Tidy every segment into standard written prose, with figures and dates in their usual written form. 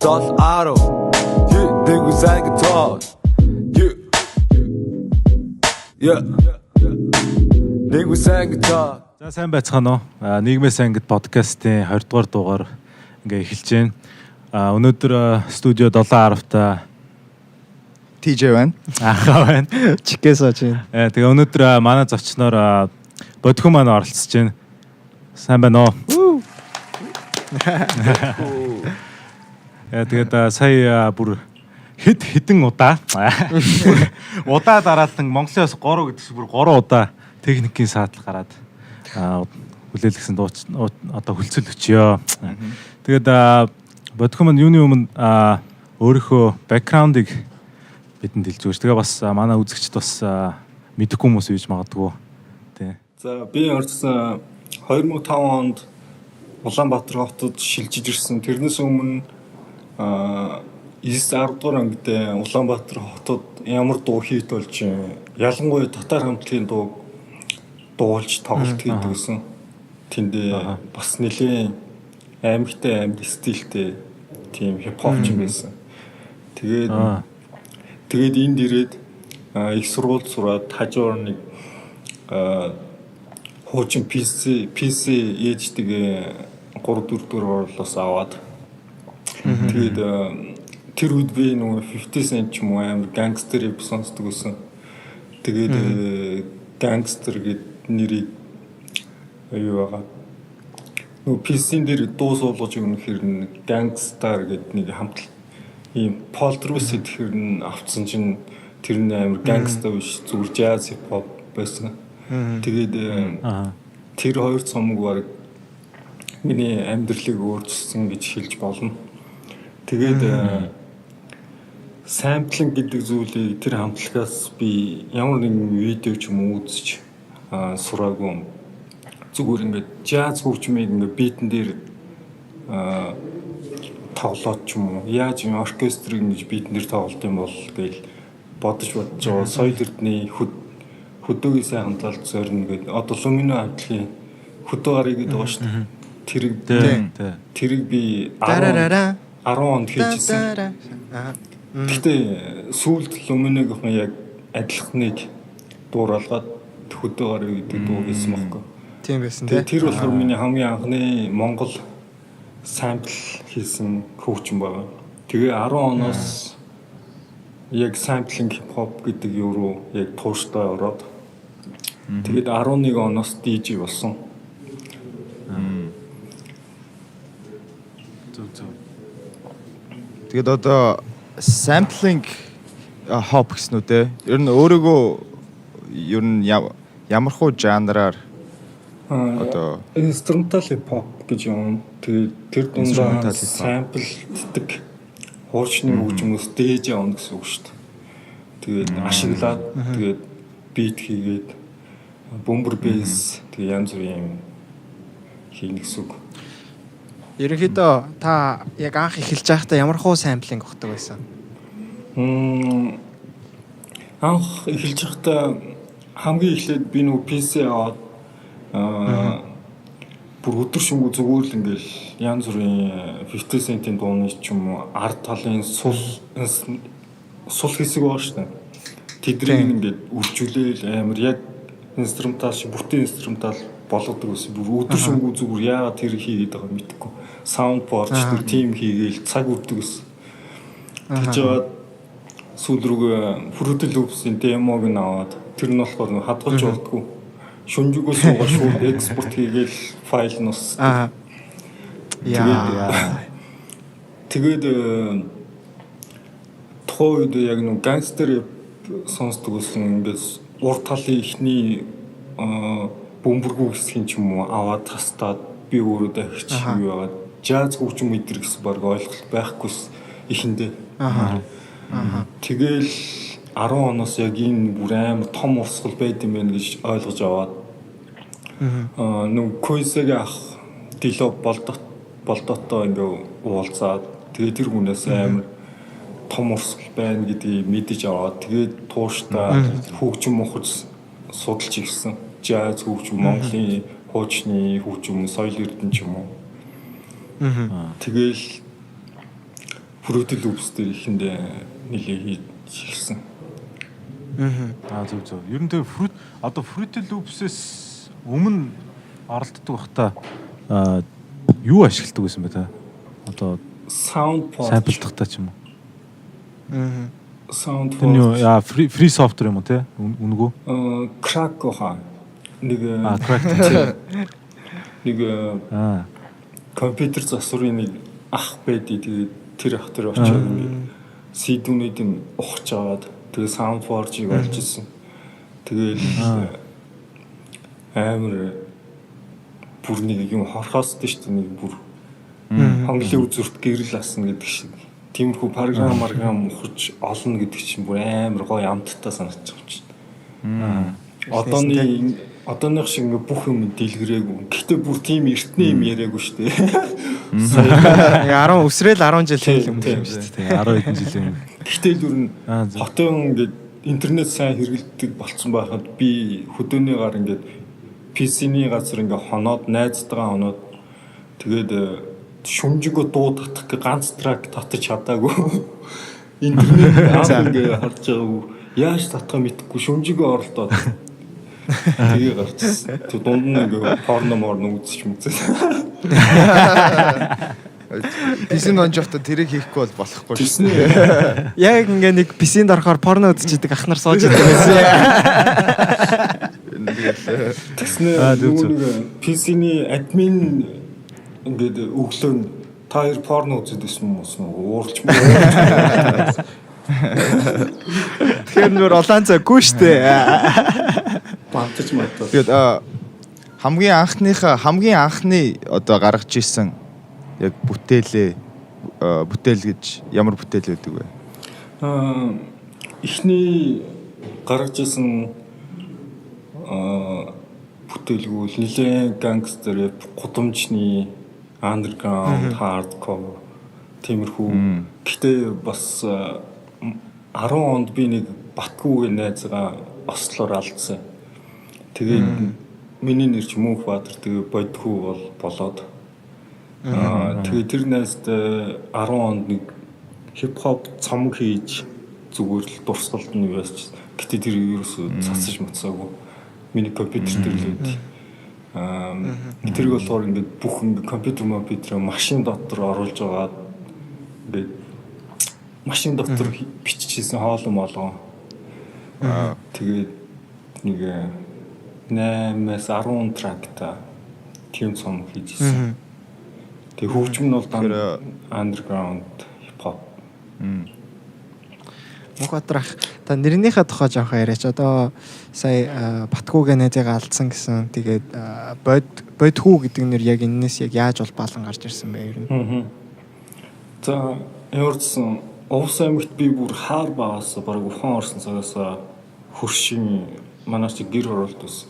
7 10. Yeah, niggas ain't guitar. Yeah. Yeah. Niggas ain't guitar. За, сайн байцгаана уу? Нийгмээс ангид подкастын 20 дугаар дугаар ингээ эхэлж байна. Өнөөдөр студио 7:10-та TJ байна. Ахаа байна. Чикээс очив. Тэгээ өнөөдөр манай зочноор Бодхүн маань оролцож байна. Сайн байна уу? Тэгээд сая бүр хэд хэдэн удаа удаа дараалан Монголын бас 3 гэдэг чинь бүр 3 удаа техникийн саатал гараад хүлээлгэсэн дууч одоо хүлцэл өчөө. Тэгээд Бодхүн маань юуны өмнө өөрийнхөө background-ыг бидэнд хэлж өгөөч. Тэгээ бас манай үзэгчд бас мэдэхгүй хүмүүс үйж магадгүй. Тий. За, би орсон 2005 онд Улаанбаатар хотод шилжиж ирсэн. Тэрнээс өмнө 9 10 дугаар ангид Улаанбаатар хотод ямар дуу хийт болж, ялангуяа татар хамтлагийн дуу дуулж тоглолт хийдэг гэсэн. Тэндээ бас нэлээд аймагтай, аймаг стилтэй тийм хипхоп ч юм байсан. Тэгээд энд ирээд их сургуульд сураад, хажуугаар нэг хуучин PC ээжтэйг 3 4 дугаар орлоос аваад, тэгээд тэр үед би нөгөө 50 Cent ч юм уу, амар gangster rap сонсдог байсан. Тэгээд gangster гэд нэрийг юу байгаа. Нөгөө PC-н дээр дуу суулгаж өгнө хэр нэг Gangstar гэд нэг хамтлаг ийм folder ус идэхэр нь авцсан чинь тэр нь амар gangsta биш, зүгээр jazz hip hop байсан. Тэгээд тэр хоёр цомог баг миний амьдралыг өөрчилсөн гэж хэлж болно. Тэгээд sampling гэдэг зүйлийг тэр хамтлагаас би ямар нэгэн видео ч юм уу үзэж сураагүй. Зүгээр ингээд jazz хөгжмийг ингээд beat эн дээр тоглоод ч юм уу, яаж юм оркестрыг ингэж beat эн дээр тоглолт юм бол гээл бодож бодож байгаа. Соёл эрдний хөдөөгийн сайхан талд зорино гээд одоо Лумино хамтлагийн хөдөө гарыг гэдэг байгаа шүү дээ. Тэрийг тэрийг би 10 10 онд хийжсэн. Гэхдээ сүүлд Луминогийнхан яг адилхныг дуураалгаад хөдөө гарыг гэдэг дуу хийсэн байхгүй. Тийм байсан тий. Тэр болохоор миний хамгийн анхны Монгол sample хийсэн хөгжим байгаа. Тэгээ 10 оноос яг sampling hip hop гэдэг юу руу яг тууштай ороод, тэгээд 11 оноос DJ болсон. Зөв зөв. Тэгээд одоо sampling hop гэсэн үү те? Ер нь өөрийгөө ер нь ямар хуу жанраар одоо Instrumental hip hop гэж юм. Тэгээд тэр дундаа Instrumental hip hop. Sample ддаг хуучны хөгжмөөс дээж явна гэсэн үг шүү дээ. Тэгээд ашиглаад, тэгээд beat хийгээд, бөмбөр bass, тэгээд янз бүрийн юм хийнэ гэсэн үг. Ерөнхийдөө та яг анх эхэлж байхдаа ямар хуу sampling өгдөг байсан? Анх эхэлж байхдаа хамгийн эхлээд би нөгөө PC аваад бүр өдөр шөнөгүй зүгээр л ингээл янз бүрийн 50 Cent-ийн дууны ч юм уу, ард талын сул сул хэсэг байгаа шүү дээ. Тэднийг ингээд үржүүлээл амар яг instrumental шиг, бүтэн instrumental болгодог байсан. Бүр өдөр шөнөгүй зүгээр, яагаад тэр хийгээд байгааг мэдэхгүй. Soundboard ч тэр тим хийгээл цаг үрдэг байсан. Тэгж яваад сүүл рүүгээ Fruity Loops-ийн demo г нь аваад, тэр нь болохоор нэг хадгалж болдгоо. Шүнжээгөө суугаа шууд экспорт хийгээл файл нь ус. Яа. Тэгээд тухайн үед яг нэг gangster сонсдог байсан. Ингээд урд талын эхний бөмбөргүү хэсгийн ч юм уу аваад тастаад, би өөрөө дахиж юу яагаад jazz хөгжим мэдэр гэсэн баг ойлголт байхгүйс эхэндээ. Тэгэл 10 оноос яг энэ бүр амар том урсгал байд юм байна гэж ойлгож аваад нэг Койсегийн ах Дило болдот болдоттой ингээ уулзаад, тэгээ тэр хүнээс амар том урсгал байна гэдгийг мэдэж аваад, тэгээд тууштай хөгжим мохож судалж ирсэн. Jazz хөгжим, Монголын хуучны хөгжим, соёл эрдэнэ ч юм уу. Тэгэл Fruity Loops дээр ихэндээ нэлээ хийж эхэлсэн. Аа, зөв зөв. Ер нь тэгээ Fruit одоо Fruity Loops-ээс өмнө оролддог бах та юу ашигладаг байсан бэ та? Одоо SoundForge. Sample-дахтаа ч юм уу? SoundForge. Тэр нь юу яа, free software юм уу те? Үнэгүй? Crack хаа. Нэг Аа, crack. Нэг компьютер засварын нэг ах байдий. Тэгээд тэр ах тэр очиод ингээд CD-нүүд нь ухаж аваад тэгээд SoundForge-ыг олж ирсэн. Тэгээл амар бүр нэг юм хорхоостой шүү дээ, нэг бүр хонглын үзүүрт гэрэл асна гэдэг шиг. Тиймэрхүү програм маргам ухаж олно гэдэг чинь бүр амар гоё амттай санагдчих юм чинь. Одооны одооных шиг ингээ бүх юм дэлгэрээгүй. Гэхдээ бүр тийм эртний юм яриаггүй шүү дээ. 10 өсрөөл 10 жил юм юм шүү дээ. 10 хэдэн жилийн өмнө. Гэхдээ л ер нь хотын ингээд интернет сайн хэрэгэлдэг болцсон байхад би хөдөөний гар ингээд PC-ний газар ингээ хоноод найзтайгаа хоноод тэгээд шүмжингөө дуу татах гэ ганц track татаж чадаагүй. Интернет аа ингээ харж байгаагүй. Яаж татах мэдэхгүй шүмжингөө оролдоод тэгээ гарчихсан. Тэг дунд нь ингээ порно морно үзчих юм үзээ. PC-нд онж явахдаа тэрийг хийхгүй бол болохгүй шүү дээ. Яг ингээ нэг PC-нд орохоор порно үзчихдэг ах нар сууж идэг байсан. Тэгснэ нөгөө PC-ний админ ингээд өглөө нь та хоёр порно үзээд байсан юм уу? Уурч муу. Тэгэхээр нөр улаан цайгүй шүү дээ. Бантаж матаа. Тэгээд хамгийн анхны одоо гаргаж исэн яг бүтээлээ бүтээл гэж ямар бүтээл байдаг вэ? Эхний гаргаж исэн бүтээлгүй л нэлээд гангстер рэп, гудамжны underground, hardcore тиймэрхүү. Гэтэ бас 10 онд би нэг Батгүйгийн найзгаа Ослоор алдсан. Тэгээд миний нэр ч Мөнх Баатар, тэгээ Бодхүү бол болоод. Тэгээд тэр найзтай 10 онд нэг хип хоп цомог хийж зүгээр л дурсгалд нь юу яасан. Гэтэ тэр ерөөсөө цацаж мацаагүй. Миний компьютер дээр л байд. Тэр болохоор ингээд бүх ингээд компьютер компьютер машин дотор оруулж байгаа ингээд машин дотор биччихсэн хоолой молгоо. Тэгээд нэг 8-аас 10 track-та тийм цомог хийж ирсэн. Тэгээ хөгжим нь бол underground hip hop. Мөнхбаатар ах, та нэрнийхээ тухай жоохон яриач. Одоо сая Батгүйгээ найзыгаа алдсан гэсэн. Тэгээд Бодхүү гэдэг нэр яг энэс яг яаж улбаалан гарч ирсэн бэ ер нь? За, ямар ч сан Увс аймагт би бүр хаар багаас баг ухаан орсон цагаас хөршин манай чи гэр хороолт ус.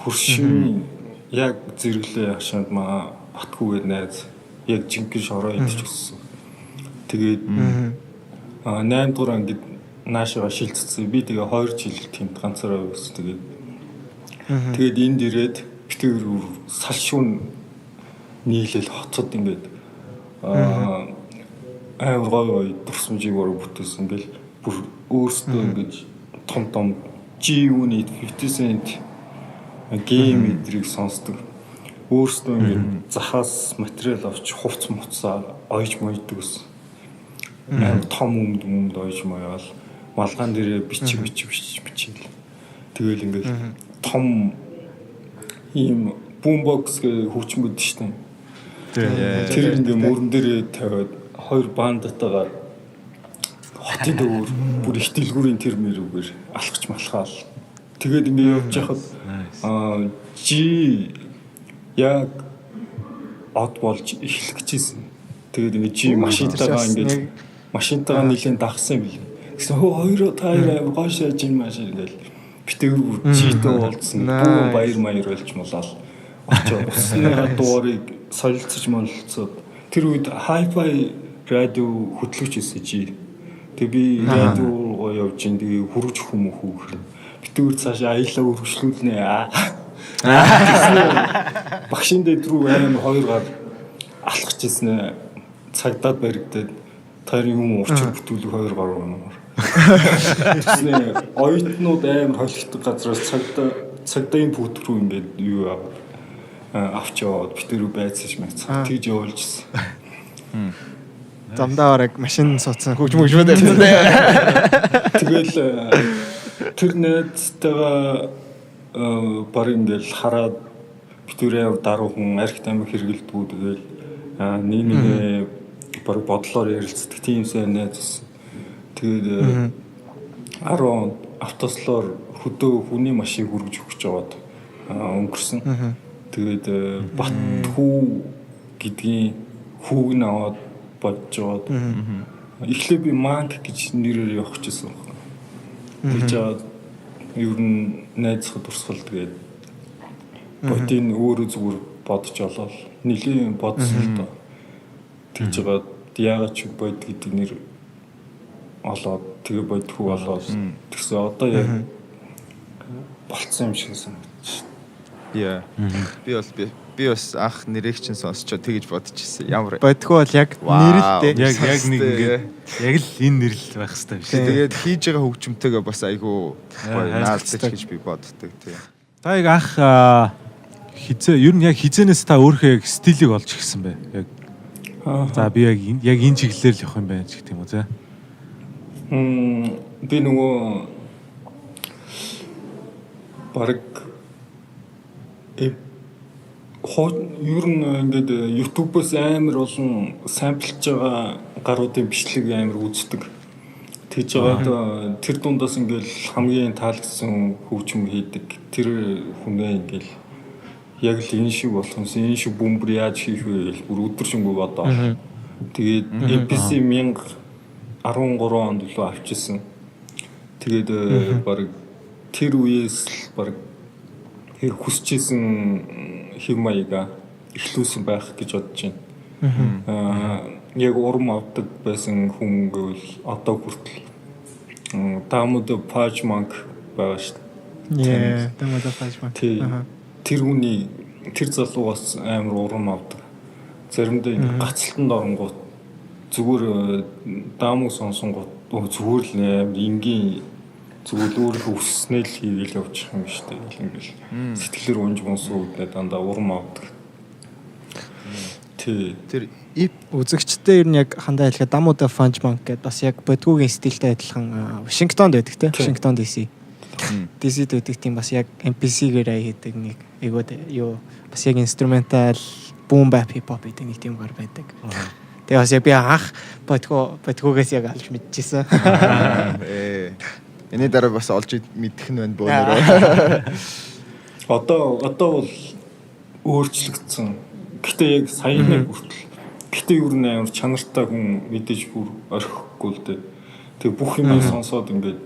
Хөршин яг зэрэглээ хашаанд маа Батгүйгээ найз яг жинхэнэ шороо идэж өссөн. Тэгээд 8 дугаар ангид наашаага шилжчихсэн. Би тэгээ 2 жил тэнд ганцаараа байсан. Тэгээд тэгээд энд ирээд битгээр сал шүүн нийлэл хотод ингээд амар гоё гоё дурсамжийг өөрөө бүтээсэн. Ингээл бүр өөрсдөө ингээд том том G Unit, 50 Cent, Game эдрийг сонсдог. Өөрсдөө ингээд захаас материал авч хувц муцаа ойж мойдог гэсэн. Амар том өмд өмд ойж моёол малгаан дээрээ бичиг бичиг бичиг бичиг. Тэгэл ингээд том ийм boombox гэх хөгжим гэдэг чинь. Тэр ингээд мөрөн дээрээ тавиад хоёр бандатаагаар хотын дөөр бүр их дэлгүүрийн тэр мэрүүгээр алхаж малхаал. Тэгээд ингээд явж байхад G яг од болж эхлэх гэжсэн. Тэгээд ингээд G машинтайгаа ингээд машинтайгаа нэлээд дагсан юм билээ. Тэгсэн хөө хоёроо та хоёр амар гоё шааж юм машин ингээл битээр бүр G-тэй уулзсан. Бүү баяр маяр болж молоол. Очоод усныхаа дугаарыг солилцож мололцоод тэр үед hi-fi радио хөтлөгч байсан G. Тэгээ би радио явж ин тэгээ хөрөж хүмүүх хүү гэхэр. Битүүр цаашаа аялаа өргөжлүүлнэ. Багшийн дэд рүү амар хоёр гар алхаж ирсэн. Цагдаад баригдаад Тэр юм учир бүтүүлэг 2 гаруй юм. Тэсний оюутнууд амар холигдох газраас цагдаагийн пүт рүү ингээд юу авч яваад бит рүү байцааш байцаа тэгж явуулжсэн. Замдаа бараг машин суудсан хөгжим хөгжмөд явсан тий. Тэгэл тэр найзтайгаа баг ингээл хараад битүүрээ даруй хүн арх тамхи хэргэлдэггүй тэгэл нэг нэгэ баг бодлоор ярилцдаг тийм сайн найз байсан. Тэгээд 10 онд автослоор хөдөө хүний машин хүргэж өгч яваад өнгөрсөн. Тэгээд Батхүү гэдгийн хүүг нь аваад бодж яваад эхлээ би Манк гэж нэрээр явах гэжсэн байна. Тэгж аваад ер нь найзхад урсгал тэгээд бодийн өөрөө зүгээр бодож олоод нэлийн бодсон л доо. Тэгж байгаа яагаад ч бод гэдэг нэр олоод тэгээ бодхүү болоод тэгсэн одоо яг болцсон юм шиг санагдчих. Яа. Би бас анх нэрийг чинь сонсчоо тэгэж бодчихсон. Ямар бодхүү бол яг нэр л дээ. Яг нэг ингээд яг л энэ нэр л байх хэрэгтэй биш. Тэгээд хийж байгаа хөгжимтэйгээ бас айгүй гоё наалдаж гэж би боддог тий. Та яг анх хизээ ер нь яг хизээнээс та өөрийнхөө яг стилийг олж ирсэн бэ? Яг за би яг энэ чиглэлээр л явах юм байна ч гэх юм уу зэ. Би нөгөө баг ер нь ингээд YouTube-ээс амар олон самплж байгаа гаруудын бичлэг амар үздэг. Тэгж байгаад тэр дундаас ингээд хамгийн таалагдсан хөгжим хийдэг. Тэр хүнээ ингээд яг л энэ шиг болох юмсан, энэ шиг бөмбөр яаж хийх вэ гэж бүр өдөржингөө бодоо. Тэгээд MPC 1013 онд лөө авчирсан. Тэгээд баг тэр үеэс л баг тэр хүсчихсэн хэв маяга эхлүүлсэн байх гэж бодож байна. Яг урам авдаг байсан хүн гэвэл одоо хүртэл Дамууд Пажманк байгаа шүү дээ. Дамууд Пажманк. Тэр хүний тэр залуугаас амар урам авдаг. Заримдаа ингэ гацалтанд оронгууд зүгээр даамуу сонсонгууд зүгээр л амар энгийн зүгээр л өөрийнхөө хүсснээ л хийгээл явчих юм шүү дээ. Ингээл сэтгэлээр унж унсуу гэдэг дандаа урам авдаг. Тий. Тэр үзэгчтэй ер нь яг хандаа хэлэхэд Дамуудаа Фанжманк гэдэг бас яг Бодгуугийн стилтэй адилхан Вашингтонд байдаг те. Вашингтон DC. DC-д байдаг тийм бас яг MPC-гээр хийдэг нэг айгуу юу бас яг инструментал boom bap hip hop гэдэг нэг тийм гар байдаг. Тэгээ бас яг би анх Бодгуугээс яг олж мэдчихсэн. Эний дараа бас олж мэдэх нь байна бөөнөрөө. Одоо бол өөрчлөгдсөн. Гэтэ яг саяны хүртэл. Гэтэ ер нь амар чанартай хүн мэдээж бүр орхихгүй л дээ. Тэгээ бүх юм сонсоод ингээд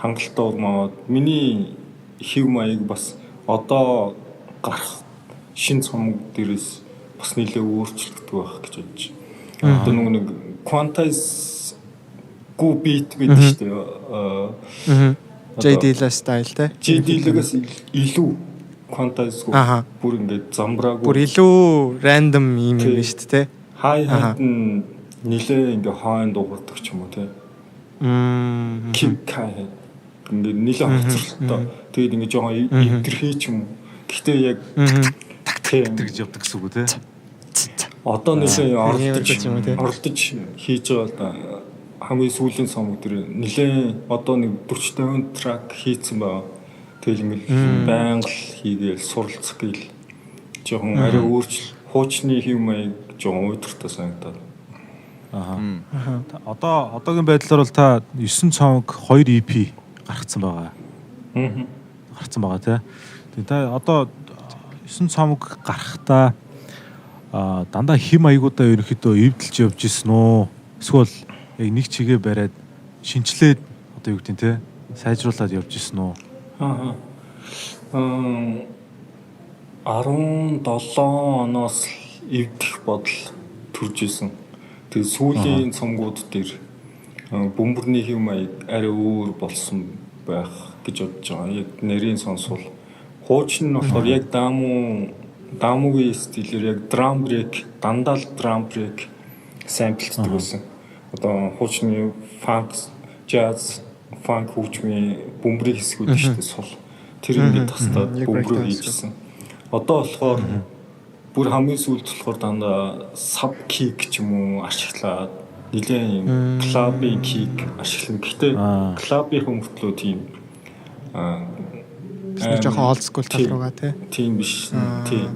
хангалттай урам аваад миний хэв маяг бас одоо гарах шин цомог дээрээс бас нэлээ өөрчлөгдөх байх гэж бодож байна. Одоо нөгөө нэг quantize гүү beat гэдэг шүү дээ. J Dilla style те. J Dilla-гаас илүү quantize гүү бүр ингээд замбраагүй. Бүр илүү random юм юм шүү дээ те. Hi hat нь нэлээ ингээд хойно дуугардаг ч юм уу те. Kick hi hat ингээд нэлээ хоцролттой. Тэгээд ингээд жоохон эвдэрхий ч юм уу. Гэхдээ яг так гэж явдаг гэсэн үг үү те. Одоо нэлээ оролдож хийж байгаа л да. Хамгийн сүүлийн цомог дээр нэлээ одоо нэг 40 50 трак хийцэн байгаа. Тэгэл ингээд байнга л хийгээл суралцах гээл жоохон арай өөрчл хуучны хэв маяг жоохон уйдгартай санагдаад. Аха. Одоогийн байдлаар бол та 9 цомог 2 EP гаргацсан байгаа. Гарцсан байгаа тий. Тэгээ та одоо 9 цомог гарахдаа дандаа хэм маягуудаа ерөнхийдөө эвдэлж явж исэн үү? Эсвэл яг нэг чигээ бариад шинчлээд одоо юу гэдэг нь те сайжруулад явж исэн үү? Аа. 17 оноос эвдэх бодол төрж исэн. Тэгээ сүүлийн цомгууд дээр бөмбөрний хэв маяг арай өөр болсон байх гэж бодож байгаа. Яг нэрийн сонсвол хуучин нь болохоор яг даамуугийн стилээр яг drum break, дандаа л drum break самплддаг байсан. Одоо хуучны funk, jazz, funk хөгжмийн бөмбөрийн хэсгүүд шүү дээ сул. Тэр ингээд тастаад бөмбөрөөр хийжсэн. Одоо болохоор бүр хамгийн сүүлд болохоор дандаа sub kick ч юм уу ашиглаад нэлээд юм клабын kick ашиглана. Гэхдээ клабын мөртлөө тийм нэг жоохон old school тал руугаа тий. Тийм биш. Тийм.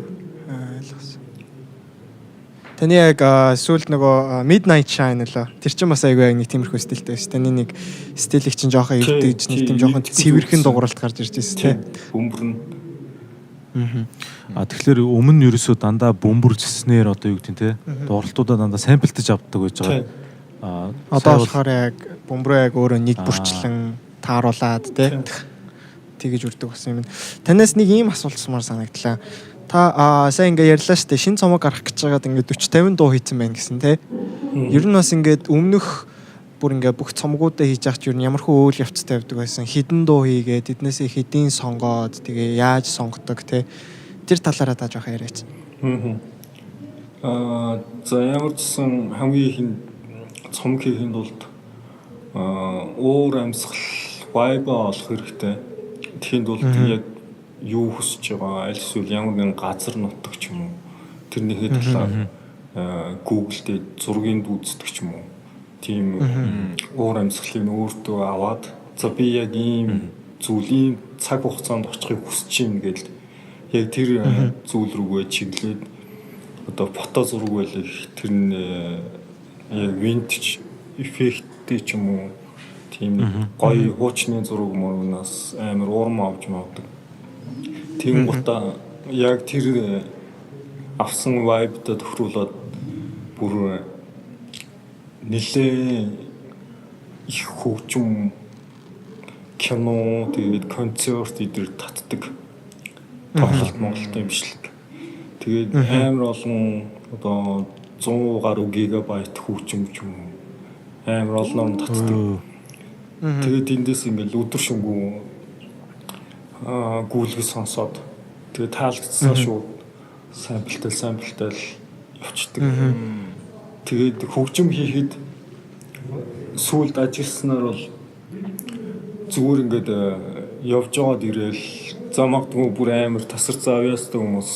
Ойлгосон. Таны яг сүүлд нөгөө Midnight Shine лөө. Тэр чинь бас айгүй яг нэг тиймэрхүү стилтэй байсан. Таны нэг стилийг чинь жоохон эвдэж нэг тийм жоохон цэвэрхэн дугууралт гарч ирж байсан тий. Бөмбөр нь. А тэгэхээр өмнө нь ерөөсөө дандаа бөмбөр snare одоо юу гэдэг нь те дууралтуудаа дандаа sample таж авдаг байж байгаа. А одоо болохоор яг бөмбөрөө яг өөрөө нэг бүрчлэн тааруулаад те тэгэж үрдэг болсон юм. Танаас нэг ийм асуулт асуумаар санагдлаа. Та сайн ингээ ярьлаа штэ шинэ цомог гаргах гэж байгаад ингээ 40 50 дуу хийцэн байна гэсэн те. Ер нь бас ингээд өмнөх бүр ингээ бүх цомгуудаа хийж явах чи ер нь ямархуу үйл явцтай явдаг байсан. Хэдэн дуу хийгээд тэднээсээ хэдийн сонгоод тэгээ яаж сонгодог те. Тэр талаараа та жоох яриач. За ямар ч сан хамгийн ихэнд цомог хийхин тулд уур амьсгал vibe олох хэрэгтэй. Тэгэхийн тулд яг юу хүсэж байгаа, аль эсвэл ямар нэгэн газар нутаг ч юм уу. Тэрнийхээ талаар Google дээр зургийг үздэг ч юм уу. Тийм уур амьсгалыг өөртөө аваад за би яг ийм зүйлийн цаг хугацаанд очихыг хүсэж байна гэж яг тэр зүйл рүүгээ чиглээд одоо фото зураг байлыг тэр нь яг vintage эффекттэй ч юм уу тийм гоё хуучны зураг мөрнөөс амар урам авч мавдаг. Тийм гутаа яг тэр авсан vibe-д тохируулаад бүр нэлээ их хөгжим кино тэгээд концерт эдэр татдаг тоглолт Монголд юм шиг. Тэгээд амар олон одоо 100 гаруй гигабайт хөгжим ч юм уу амар олон татдаг. Тэгээд эндээс ингээл өдөр шөнөгүй гүйлгэж сонсоод тэгээд таалагдсан шууд sample тай явцдаг. Тэгээд хөгжим хийхэд сүүлд ажилласнаар бол зүгээр ингээд явж байгаад ирээл за магадгүй бүр амар тасар авьяастай хүмүүс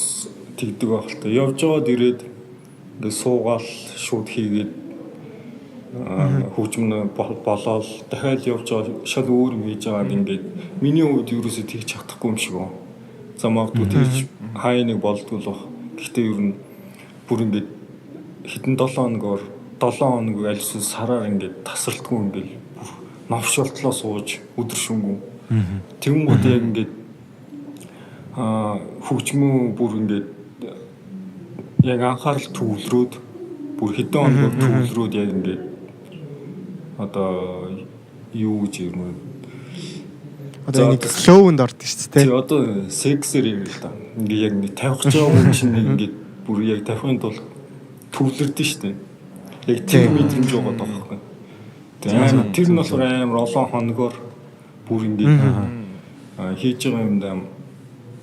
тэгдэг байх л та. Явж байгаад ирээд ингээд суугаал шууд хийгээд хөгжим нь болоод дахиад явж байгаа шал өөр юм хийж байгаад ингээд миний хувьд ерөөсөө тэгж чадахгүй юм шиг байна. За магадгүй тэгж хаяа нэг болдгоо л баг. Гэхдээ ер нь бүр ингээд хэдэн 7 хоногор 7 хоног аль эсвэл сараар ингээд тасралтгүй ингээд бүр новшолтлоо сууж өдөр шөнөгүй. Тэгэнгүүт яг ингээд хөгжмөө бүр ингээд яг анхаарал төвлөрөөд бүр хэдэн хоногор төвлөрөөд яг ингээд одоо юу гэж юм Одоо нэг flow нд ордог шүү дээ. Тий одоо сексэр юм л да. Ингээ яг нэг тавих гэж байгаа хүн чинь нэг ингээд бүр яг тавихын тулд төвлөрдөн шүү дээ. Яг тэр мэдрэмж байгаа байхгүй. Тэгээ тэр нь болохоор амар олон хоногор бүр ингээд хийж байгаа юмдаа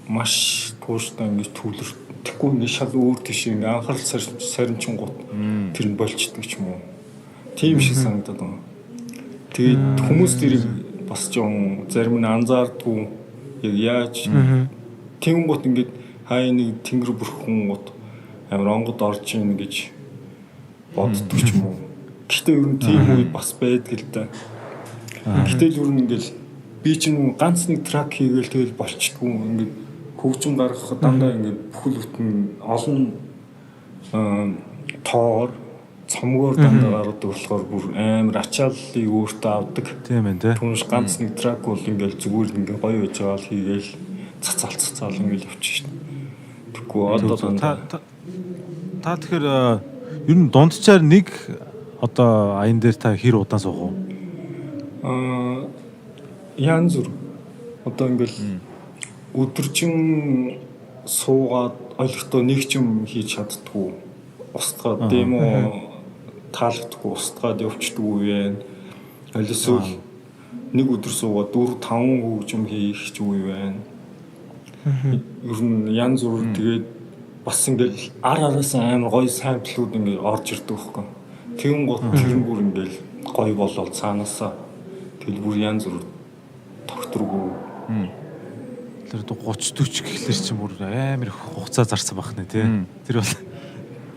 маш тууштай ингээд төвлөр. Тэгэхгүй ингээд шал өөр тийш ингээд анхаарал сарничингууд тэр нь болчдөг ч юм уу. Тийм шиг санагдаад байна. Тэгээд хүмүүс тэрийг бас жоон зарим нь анзаардгүй яг яаж тэнгуут ингээд хаяа нэг тэнгэр бүрхэн гут амар онгод орж ийн гэж боддог ч юм уу. Гэхдээ ер нь тийм үе бас байдаг л да. Гэтэл ер нь ингээд би чинь ганц нэг track хийгээл тэгэл болчдгүй ингээд хөгжим гаргахад дандаа ингээд бүхэл бүтэн олон тоогоор цомгоор дандаа гаргадаг болохоор бүр амар ачааллыг өөртөө авдаг. Тийм ээ тий. Түүнээс ганц нэг track бол ингээл зүгээр ингээ гоё байж байгаа л хийгээл цацаал цацаал ингээл явчих шин. Тэгэхгүй одоо та тэгэхээр ер нь дунджаар нэг одоо аян дээр та хэр удаан суух вэ? Янз бүр. Одоо ингээл өдөржин суугаад ойлгохдоо нэг ч юм хийж чаддгүй. Устгаад демо таалагдахгүй устгаад явчихдгүй вэ. Аль эсвэл нэг өдөр суугаад 4 5 хөгжим хийх ч үе байна. Ер нь янз бүр тэгээд бас ингээл ар араас амар гоё sample ууд ингээд орж ирдэг байхгүй. Тэгэн гот тэр нь бүр ингээл гоё болол цаанаасаа тэгэл бүр янз бүр тогтургүй. Тэр 30 40 гэхлээр чинь бүр амар их хугацаа зарсан байх нэ тий. Тэр бол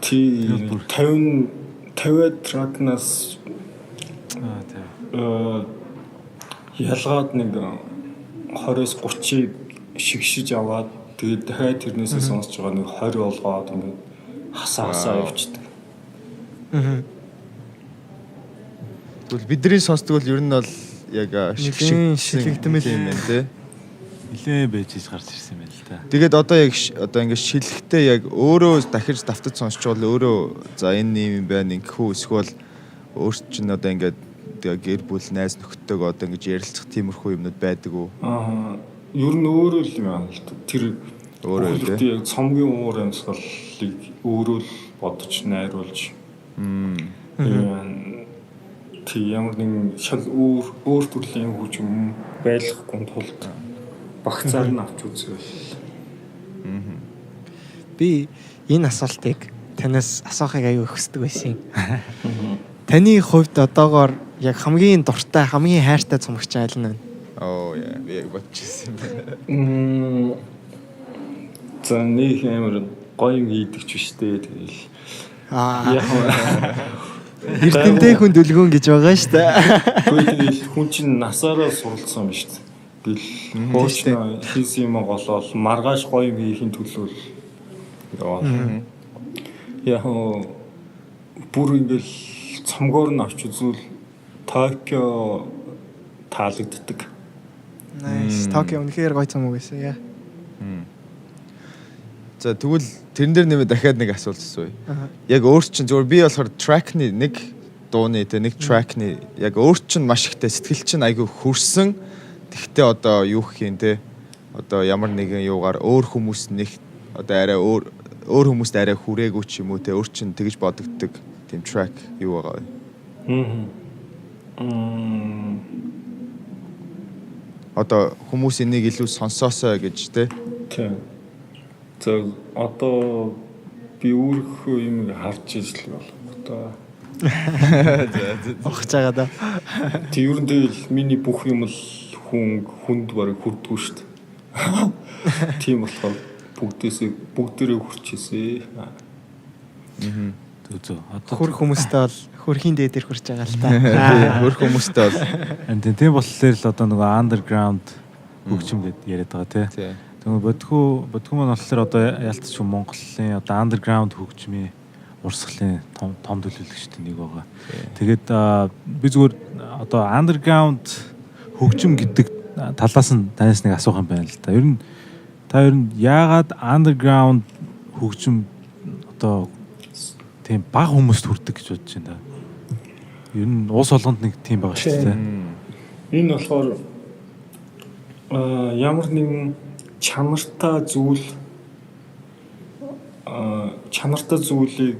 Тий 50 50 track-наас тий. Ялгаад нэг 20-с 30-ыг шигшиж аваад тэгээд дахиад тэрнээсээ сонсож байгаа нэг 20 болгоод ингээд хасаа хасаа явчихдаг. Тэгвэл бидний сонсдог бол ер нь бол яг шилэгдмэл юм байна тий. Нилээн байж иж гарч ирсэн юм байна л та. Тэгээд одоо яг одоо ингээд шилэхтэй яг өөрөө дахиж давтаж сонсчвол өөрөө за энэ юм байна ингэхүү эсвэл өөр чинь одоо ингээд гэр бүл найз нөхдөд одоо ингэж ярилцах тиймэрхүү юмнууд байдаг уу? Аа, ер нь өөрөө л юм байна л та. Тэр өөрөө тий. Яг цомгийн уур амьсгалыг өөрөө л бодож найруулж. Тий ямар нэгэн шал өөр төрлийн хөгжим байлгахгүй тулд багцаар нь авч үзвэл. Би энэ асуултыг танаас асуухыг аюу хүсдэг байсан. Таны хувьд одоогоор яг хамгийн дуртай, хамгийн хайртай цомогч аль нь вэ? Оо яа, би яг бодчихсон юм байна. За нэг амар гоё юм хийдэг ч биш дээ тэгэл. Аа. Эрдэмтэй хүн дүлгүүн гэж байгаа шүү дээ. Үгүй тэгэл хүн чинь насаараа суралцсан юм шүү дээ. Тэгэл хуучна хийсэн юм голоол маргааш гоё юм хийхин төлөө л яваа. Яг бүр ингээл цомгоор нь авч үзвэл Токио таалагддаг. Nice. Токио үнэхээр гоё цомог байсан яа. За тэгвэл тэрэн дээр нэмээ дахиад нэг асуулт асууя. Яг өөр чинь зөвхөн би болохоор track-ны нэг дууны тэ нэг track-ны яг өөр чинь маш ихтэй сэтгэл чинь айгүй хөрсөн. Тэгтээ одоо юу гэх юм те одоо ямар нэгэн юугаар өөр хүмүүс нэг одоо арай өөр хүмүүст арай хүрээгүй ч юм уу те өөр чинь тэгж бодогддог тийм track юу байгаа вэ? Одоо хүмүүс энийг илүү сонсоосой гэж те. Тийм. За одоо би өөрийнхөө юм харж ижил болох та. Ухаж байгаа да. Тэг ер нь тэгэл миний бүх юм л хүнд барыг хүрдэггүй шүү дээ. Тийм болохоор бүгдээрээ хүрчээсээ. Зөв. Одоо хөрх хүмүүстэй бол хөрхийн дээдэр хурж байгаа л та. Хөрх хүмүүстэй бол тийм болохоор л одоо нөгөө underground хөгжим гэд яриад байгаа тий. Тэгвэл бодгоо маань болохоор одоо ялтч Монголын одоо underground хөгжмийн урсгалын том төлөөлөгчдийн нэг байгаа. Тэгээд би зүгээр одоо underground хөгжим гэдэг талаас нь танаас нэг асуух юм байна л да. Ер нь та ер нь яагаад underground хөгжим одоо тийм бага хүмүүст хүрдэг гэж бодож байна да. Ер нь улс болгонд нэг тийм байгаа шүү дээ. Энэ болохоор ямар нэгэн чанартай зүйл чанартай зүйлийг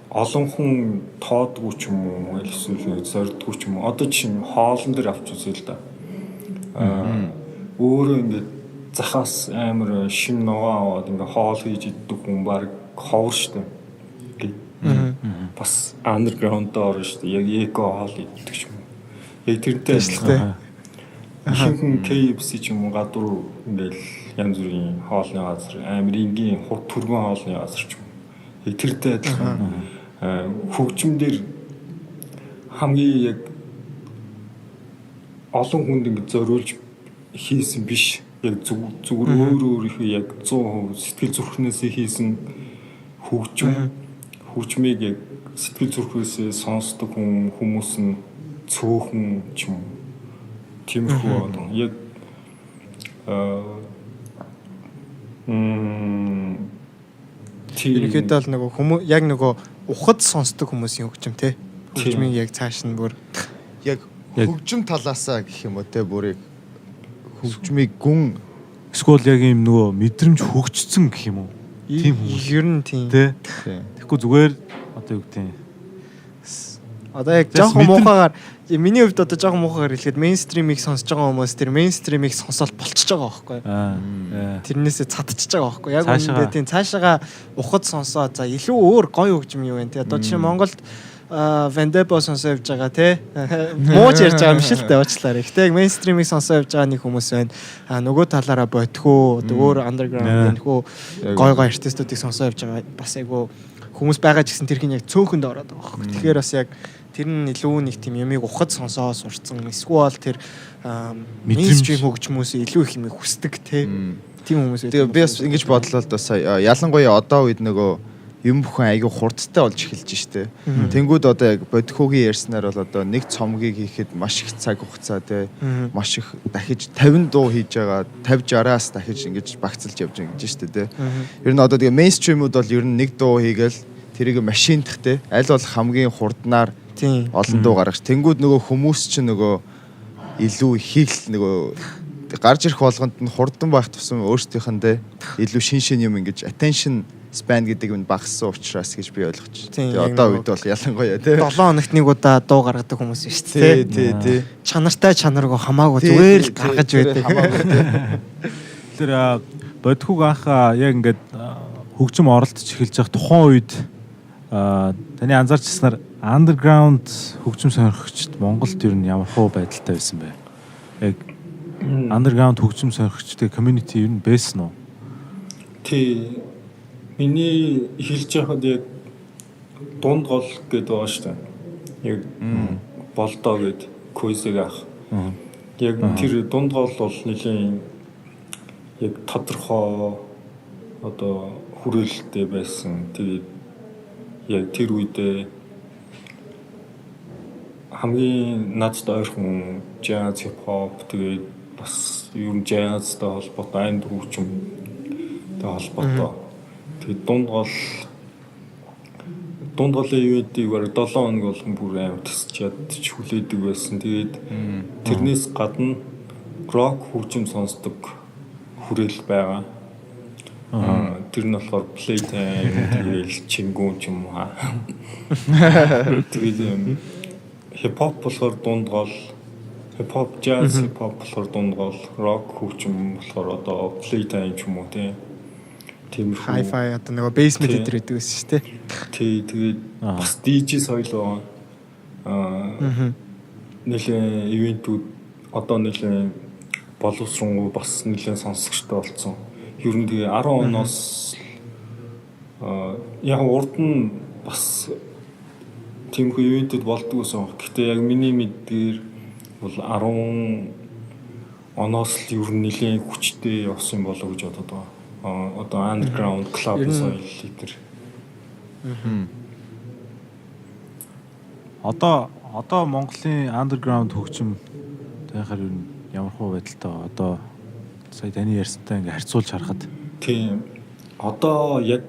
олон хүн тоодгүй ч юм уу эсвэл зордгүй ч юм уу. Одоо чинь хоолн дээр авч үзье л да. Өөрөө ингээд захаас амар шим ногоо аваад ингээд хоол хийж иддэг хүн баг ховор шүү дээ. Бас underground-д орно шүү дээ. Яг эко хоол иддэг ч юм уу. Яг тэрнтэй адилхан. Ихэнх KFC ч юм уу гадуур ингээд янз бүрийн хоолны газар амар энгийн хурд түргэн хоолны газар ч юм уу. Яг тэрнтэй адилхан. Хөгжим дээр хамгийн яг олон хүнд ингээд зориулж хийсэн биш. Яг зүгээр өөр өөрийнхөө яг 100% сэтгэл зүрхнээсээ хийсэн хөгжим хөгжмийг яг сэтгэл зүрхнээсээ сонсдог хүмүүс нь цөөхөн ч юм уу. Тиймэрхүү одоо яг Ерөнхийдөө л нөгөө хүмүүс яг нөгөө ухад сонсдог хүмүүсийн хөгжим те. Хөгжмийн яг цааш нь бүр яг хөгжим талаасаа гэх юм уу те бүрийг хөгжмийг гүн эсвэл яг юм нөгөө мэдрэмж хөгжсөн гэх юм уу? Тийм хүмүүс. Ер нь тийм. Тэ. Тэгэхгүй зүгээр одоо юу гэдэг юм. Одоо яг жоохон муухагаар миний хувьд одоо жоохон муухагаар хэлэхэд мейнстримийг сонсож байгаа хүмүүс тэр мейнстримийг сонсоод болчихж байгаа байхгүй юу? Тэрнээсээ цадчихж байгаа байхгүй юу? Яг үүндээ тийм цаашаага ухад сонсоо за илүү өөр гоё хөгжим юу вэ? Тэ одоо жишээ Монголд Вандебо сонсоо явж байгаа те. Мууч ярьж байгаа юм шиг л дээ уучлаарай. Гэтэ яг mainstream-ийг сонсоо явж байгаа нэг хүмүүс байна. А нөгөө талаараа бодхоо өөр underground энэ хөө гой гой артистуудыг сонсоо явж байгаа бас айгу хүмүүс байгаа ч гэсэн тэр хин яг цөөхөнд ороод байгаа байхгүй. Тэгэхээр бас яг тэр нь илүү нэг тийм юмыг ухаж сонсоо сурцсан. Эсвэл тэр mainstream хөгжмөөс илүү их юм хүсдэг те. Тийм хүмүүс байдаг. Тэгээ би бас ингэж бодлоо л да сая ялангуяа одоо үед нөгөө юм бүхэн айгүй хурдтай болж эхэлж штэ. Тэнгүүд одоо яг бодхогийн ярьснаар бол одоо нэг цомгийг хийхэд маш их цаг хугацаа те маш их дахиж 50 дуу хийж байгаа 50 60-аас дахиж ингэж багцалж явж байгаа гэж штэ те. Ер нь одоо тэгээ мейнстримүүд бол ер нь нэг дуу хийгээл тэрийг машиндах те аль болох хамгийн хурднаар олон дуу гаргаж. Тэнгүүд нөгөө хүмүүс чинь нөгөө илүү их л нөгөө гарч ирэх болгонд нь хурдан байх тусам өөрсдийнх нь те илүү шин шин юм ингэж attention span гэдэг юм багассан учраас гэж би ойлгож. Тэгээ одоо үед бол ялангуяа тий 7 хоногт нэг удаа дуу гаргадаг хүмүүс биш тий. Тий, тий. Чанартай чанаргүй хамаагүй зүгээр л гаргаж байдаг. Тэр бодхуг анх яг ингээд хөгжим оролдож эхэлж явах тухайн үед таны анзаарч ирснээр underground хөгжим сонирхогчд Монголд ер нь ямар хуу байдалтай байсан бэ? Яг underground хөгжим сонирхогчдын community ер нь байсан уу? Тий. Миний хэлж байхад яг дунд гол гэдэг байгаа шүү дээ. Яг болдоо гэд Койсыг ах. Яг тэр дунд гол бол нэлийн яг тодорхой одоо хүрээлэлтэй байсан. Тэгээд яг тэр үедээ хамгийн надад ойрхон jazz, hip hop тэгээд бас ер нь jazzтай холбоотой анд хөгжимтэй холбоотой. Тэгээд дунд голын ивентийг бараг 7 хоног болгон бүр амар тасч ядч хүлээдэг байсан. Тэгээд тэрнээс гадна рок хөгжим сонсдог хүрээл байгаа. Тэр нь болохоор playtime тэгэл чингүүн ч юм уу. Тэгээд хипхоп болохоор дунд гол, хипхоп, jazz, хипхоп болохоор дунд гол, рок хөгжим болохоор одоо playtime ч юм уу тий. Тиймэрхүү hi-fi одоо нөгөө basement энэ гэдэг байсан шүү дээ. Тий, тэгээд бас DJ соёл байгаа. Нэлээ ивентүүд одоо нэлээ боловсронгуй бас нэлээ сонсогчтой болсон. Ер нь тэгээ 10 оноос яг урд нь бас тиймэрхүү ивентүүд болдгоо байсан. Гэхдээ яг миний мэдгээр бол 10 оноос л ер нь нэлээ хүчтэй явсан болоо гэж бодод байгаа. Одоо underground club соёл энэ. Одоо Монголын underground хөгжим тайхаар ер нь ямар хуу байдалтай байгаа? Одоо сая таны ярьсантай ингээ харьцуулж харахад. Тийм. Одоо яг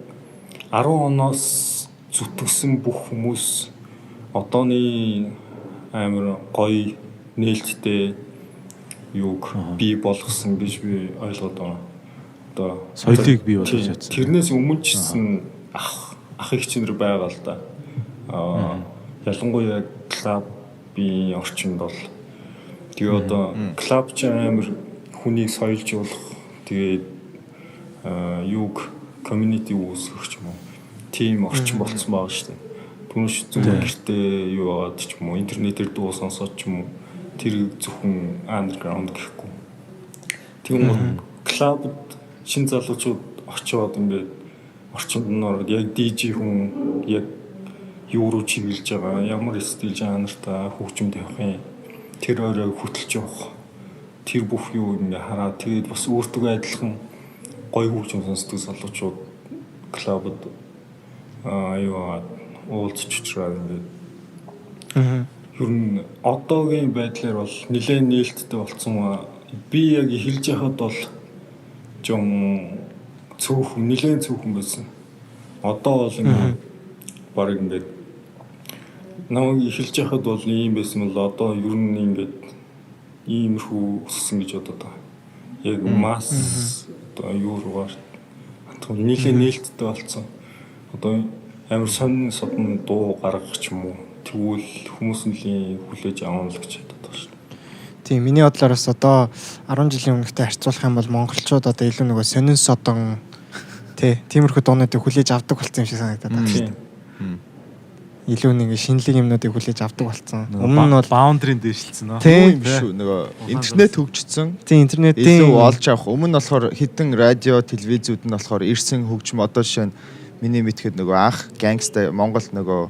10 оноос зүтгэсэн бүх хүмүүс одооны амар гоё нээлттэй юуг бий болгосон гэж би ойлгоод байгаа. Одоо соёлыг бий болгож чадсан. Тэрнээс өмнө ч гэсэн ах эгч нар байгаа л да. Ялангуяа клубын орчинд бол тэгээ одоо клуб ч амар хүнийг соёлжуулах тэгээд юуг community үүсгэх ч юм уу тийм орчин болцсон байгаа шүү дээ. Түүнш зүгээр гэртээ юу аваад ч юм уу интернетээр дуу сонсоод ч юм уу тэр зөвхөн underground гэхгүй. Тэгвэл клубд шин залуучууд очиод ингээд орчинд нь ороод яг DJ хүн яг юу руу чиглэж байгаа, ямар стил жанртай хөгжим тавих юм, тэр орой хөтөлж явах тэр бүх юу ингээ хараад тэгээд бас өөртөө адилхан гоё хөгжим сонсдог залуучууд клубд юу уулзч учраад ингээд ер нь одоогийн байдлаар бол нэлээд нээлттэй болцсон. Би яг эхэлж яхад бол жон цөөхөн нэлээд цөөхөн байсан. Одоо бол ингээд барыг ингээд намайг эхэлж яхад бол ийм байсан бол одоо ер нь ингээд иймэрхүү өссөн гэж бодод байгаа. Яг масс одоо юу руугаар нэлээд нээлттэй болцсон. Одоо амар сонин содон дуу гаргах ч юм уу. Тэгвэл хүмүүс нэлийн хүлээж авна л гэж бодод байгаа шүү дээ. Тийм, миний бодлоор бас одоо 10 жилийн өмнөхтэй харьцуулах юм бол монголчууд одоо илүү нөгөө сонин содон тий тиймэрхүү дуунуудыг хүлээж авдаг болсон юм шиг санагдаад байна шүү дээ. Илүү нэг шинэлэг юмнуудыг хүлээж авдаг болсон. Өмнө нь бол boundary-н дээшилсэн нөө. Тийм биш үү нөгөө интернет хөгжсөн. Тийм, интернетийн илүү олж авах. Өмнө нь болохоор хитэн радио, телевизүүд нь болохоор ирсэн хөгжим одоо жишээ нь миний мэдхэд нөгөө анх gangsta Монголд нөгөө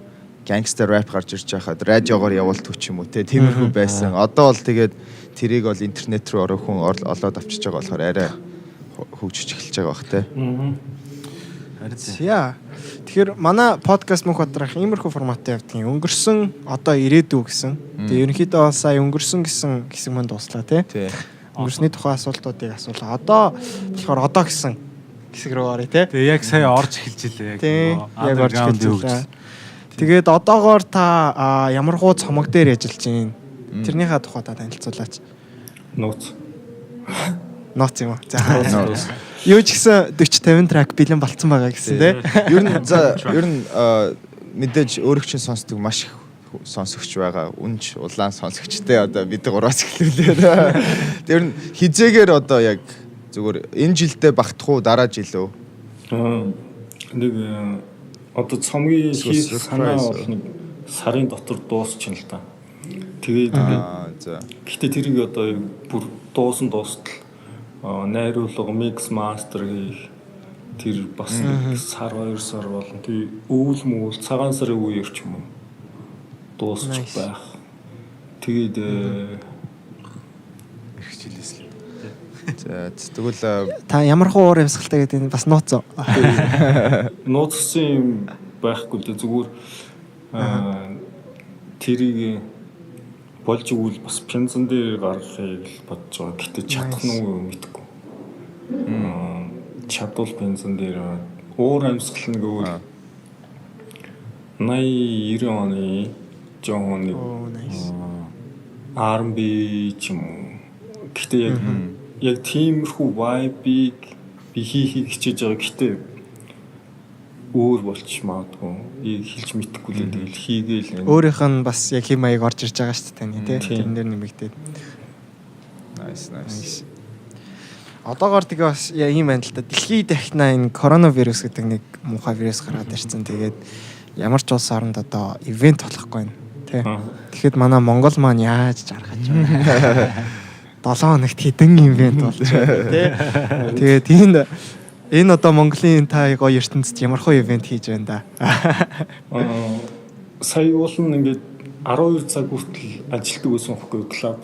gangsta rap гарч ирж байхад радиогоор явуулдаг ч юм уу те тиймэрхүү байсан. Одоо бол тэгээд тэрийг бол интернет рүү ороо хүн олоод авчиж байгаа болохоор арай хөгжиж эхэлж байгаа бах те. Яа. Тэгэхээр манай подкаст мөнх бадрах иймэрхүү форматтай явдаг юм. Өнгөрсөн одоо ирээдүй гэсэн. Тэгээ ерөнхийдөө бол сая өнгөрсөн гэсэн хэсэг манд дуслаа тий. Өнгөрсний тухай асуултуудыг асуулаа. Одоо болохоор одоо гэсэн хэсэг рүү оръё тий. Тэгээ яг сая орж эхэлж илээ яг. Яг орж эхэлж илээ. Тэгээд одоогоор та ямар хуу цомог дээр ажиллаж байна? Тэрнийхээ тухай та танилцуулаач. Нууц. Нууц юм уу? За. Юу ч гэсэн 40 50 трак бэлэн болцсон байгаа гэсэн тий. Ер нь за ер нь мэдээж өөрөг чинь сонсдог маш их сонсогч байгаа. Үнч улаан сонсогчтой одоо бид гураас эхлүүлээ. Тэр нь хизээгээр одоо яг зүгээр энэ жилдээ багтах уу дараа жил үү? Нэг одоо цомгийн хийх санаа бол нэг сарын дотор дуусчихна л та. Тэгээд за. Гэхдээ тэрийг одоо бүр дуусан дуустал найруулга, микс, мастер хийх тэр бас нэг сар 2 сар болно. Тэгээ өвөл мөвөл цагаан сарын үеэр ч юм уу дуусчих байх. Тэгээд эх жилээс л. За тэгвэл та ямар хуу уур амьсгалтай гэдэг нь бас нууц уу? Нууцсан юм байхгүй л дээ. Зүгээр тэрийг болж игэл бас пянзан дээр гаргахыг л бодож байгаа. Гэтэ чадах нь уу мэдэхгүй. Чадвал пянзан дээр уур амьсгал нэг өөр 80 90 оны жоохон нэг R&B ч юм уу. Гэтэ яг тиймэрхүү vibe-ыг би хийхийг хичээж байгаа. Гэтэ өөр болчих магадгүй. Хэлж мэдэхгүй л тэгэл хийгээл. Өөрийнх нь бас яг хэм маяг орж ирж байгаа шүү дээ таны тий. Тэрэн дээр нэмэгдээд. Nice nice. Одоогоор тэгээ бас ийм байна л да. Дэлхийд дахина энэ коронавирус гэдэг нэг муухай вирус гараад ирсэн. Тэгээд ямар ч улс оронд одоо ивент болохгүй байна тий. Тэгэхэд манай Монгол маань яаж жаргаж байна. 7 хоногт хэдэн ивент болж байна тий. Тэгээд энэ одоо Монголын та гоё ертөнцид ямар хөө ивент хийж байна да. Сая уулын ингээд 12 цаг хүртэл ажилладаг байсан байхгүй клуб.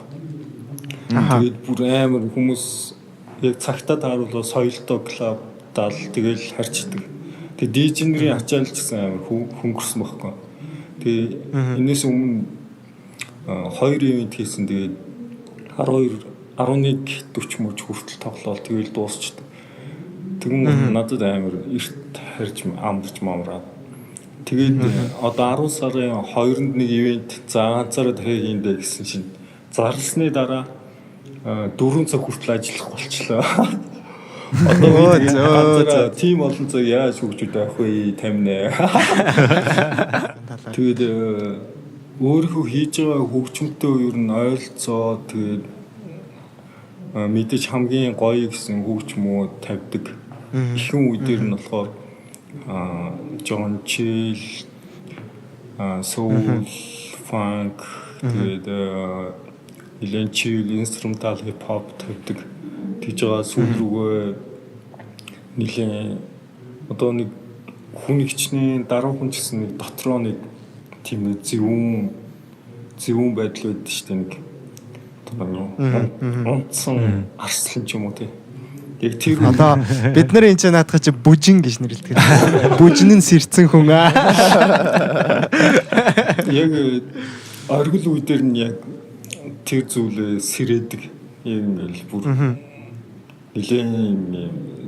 Тэгээд бүр амар хүмүүс яг цагтаа тааруулаад соёлтой клуб даал тэгэл харчдаг. Тэгээд DJ нарын ачаал ч гэсэн амар хөнгөрсөн байхгүй. Тэгээд энэс өмнө 2 ивент хийсэн. Тэгээд 12 11 40 мөч хүртэл тоглоол тэгэл дуусчихдээ. Тэгвэл надад амар эрт харж амарч мамраад. Тэгээд одоо 10 сарын 2-нд нэг ивент за ганцаараа дахиад хийндэ гэсэн чинь зарлсны дараа 4 цаг хүртэл ажиллах болчлоо. Одоо би ганцаараа тийм олон цаг яаж хөгжүүд авах вэ тамнэ. Тэгээд өөрийнхөө хийж байгаа хөгжмөнтөө ер нь ойролцоо тэгээд мэдээж хамгийн гоё гэсэн хөгжмөө тавьдаг. Ихэнх үе дээр нь болохоор John Chill, soul, funk тэгээд нэлээд chill, instrumental hip hop тавьдаг. Тэгж байгаа сүүл рүүгээ нэлээд одоо нэг хүн ихчний даруй хүн ч гэсэн нэг дотроо нэг тийм нэг зөвүүн байдал байдаг шүү дээ нэг унтсан арслан ч юм уу тий. Яг тэр одоо бид нар энэ ч наадах чи бүжин гэж нэрлэдэг. Бүжин нь сэрцэн хүн аа. Яг оргил үе дээр нь яг тэр зүйлээ сэрээдэг. Яг ингээл бүр нэлээд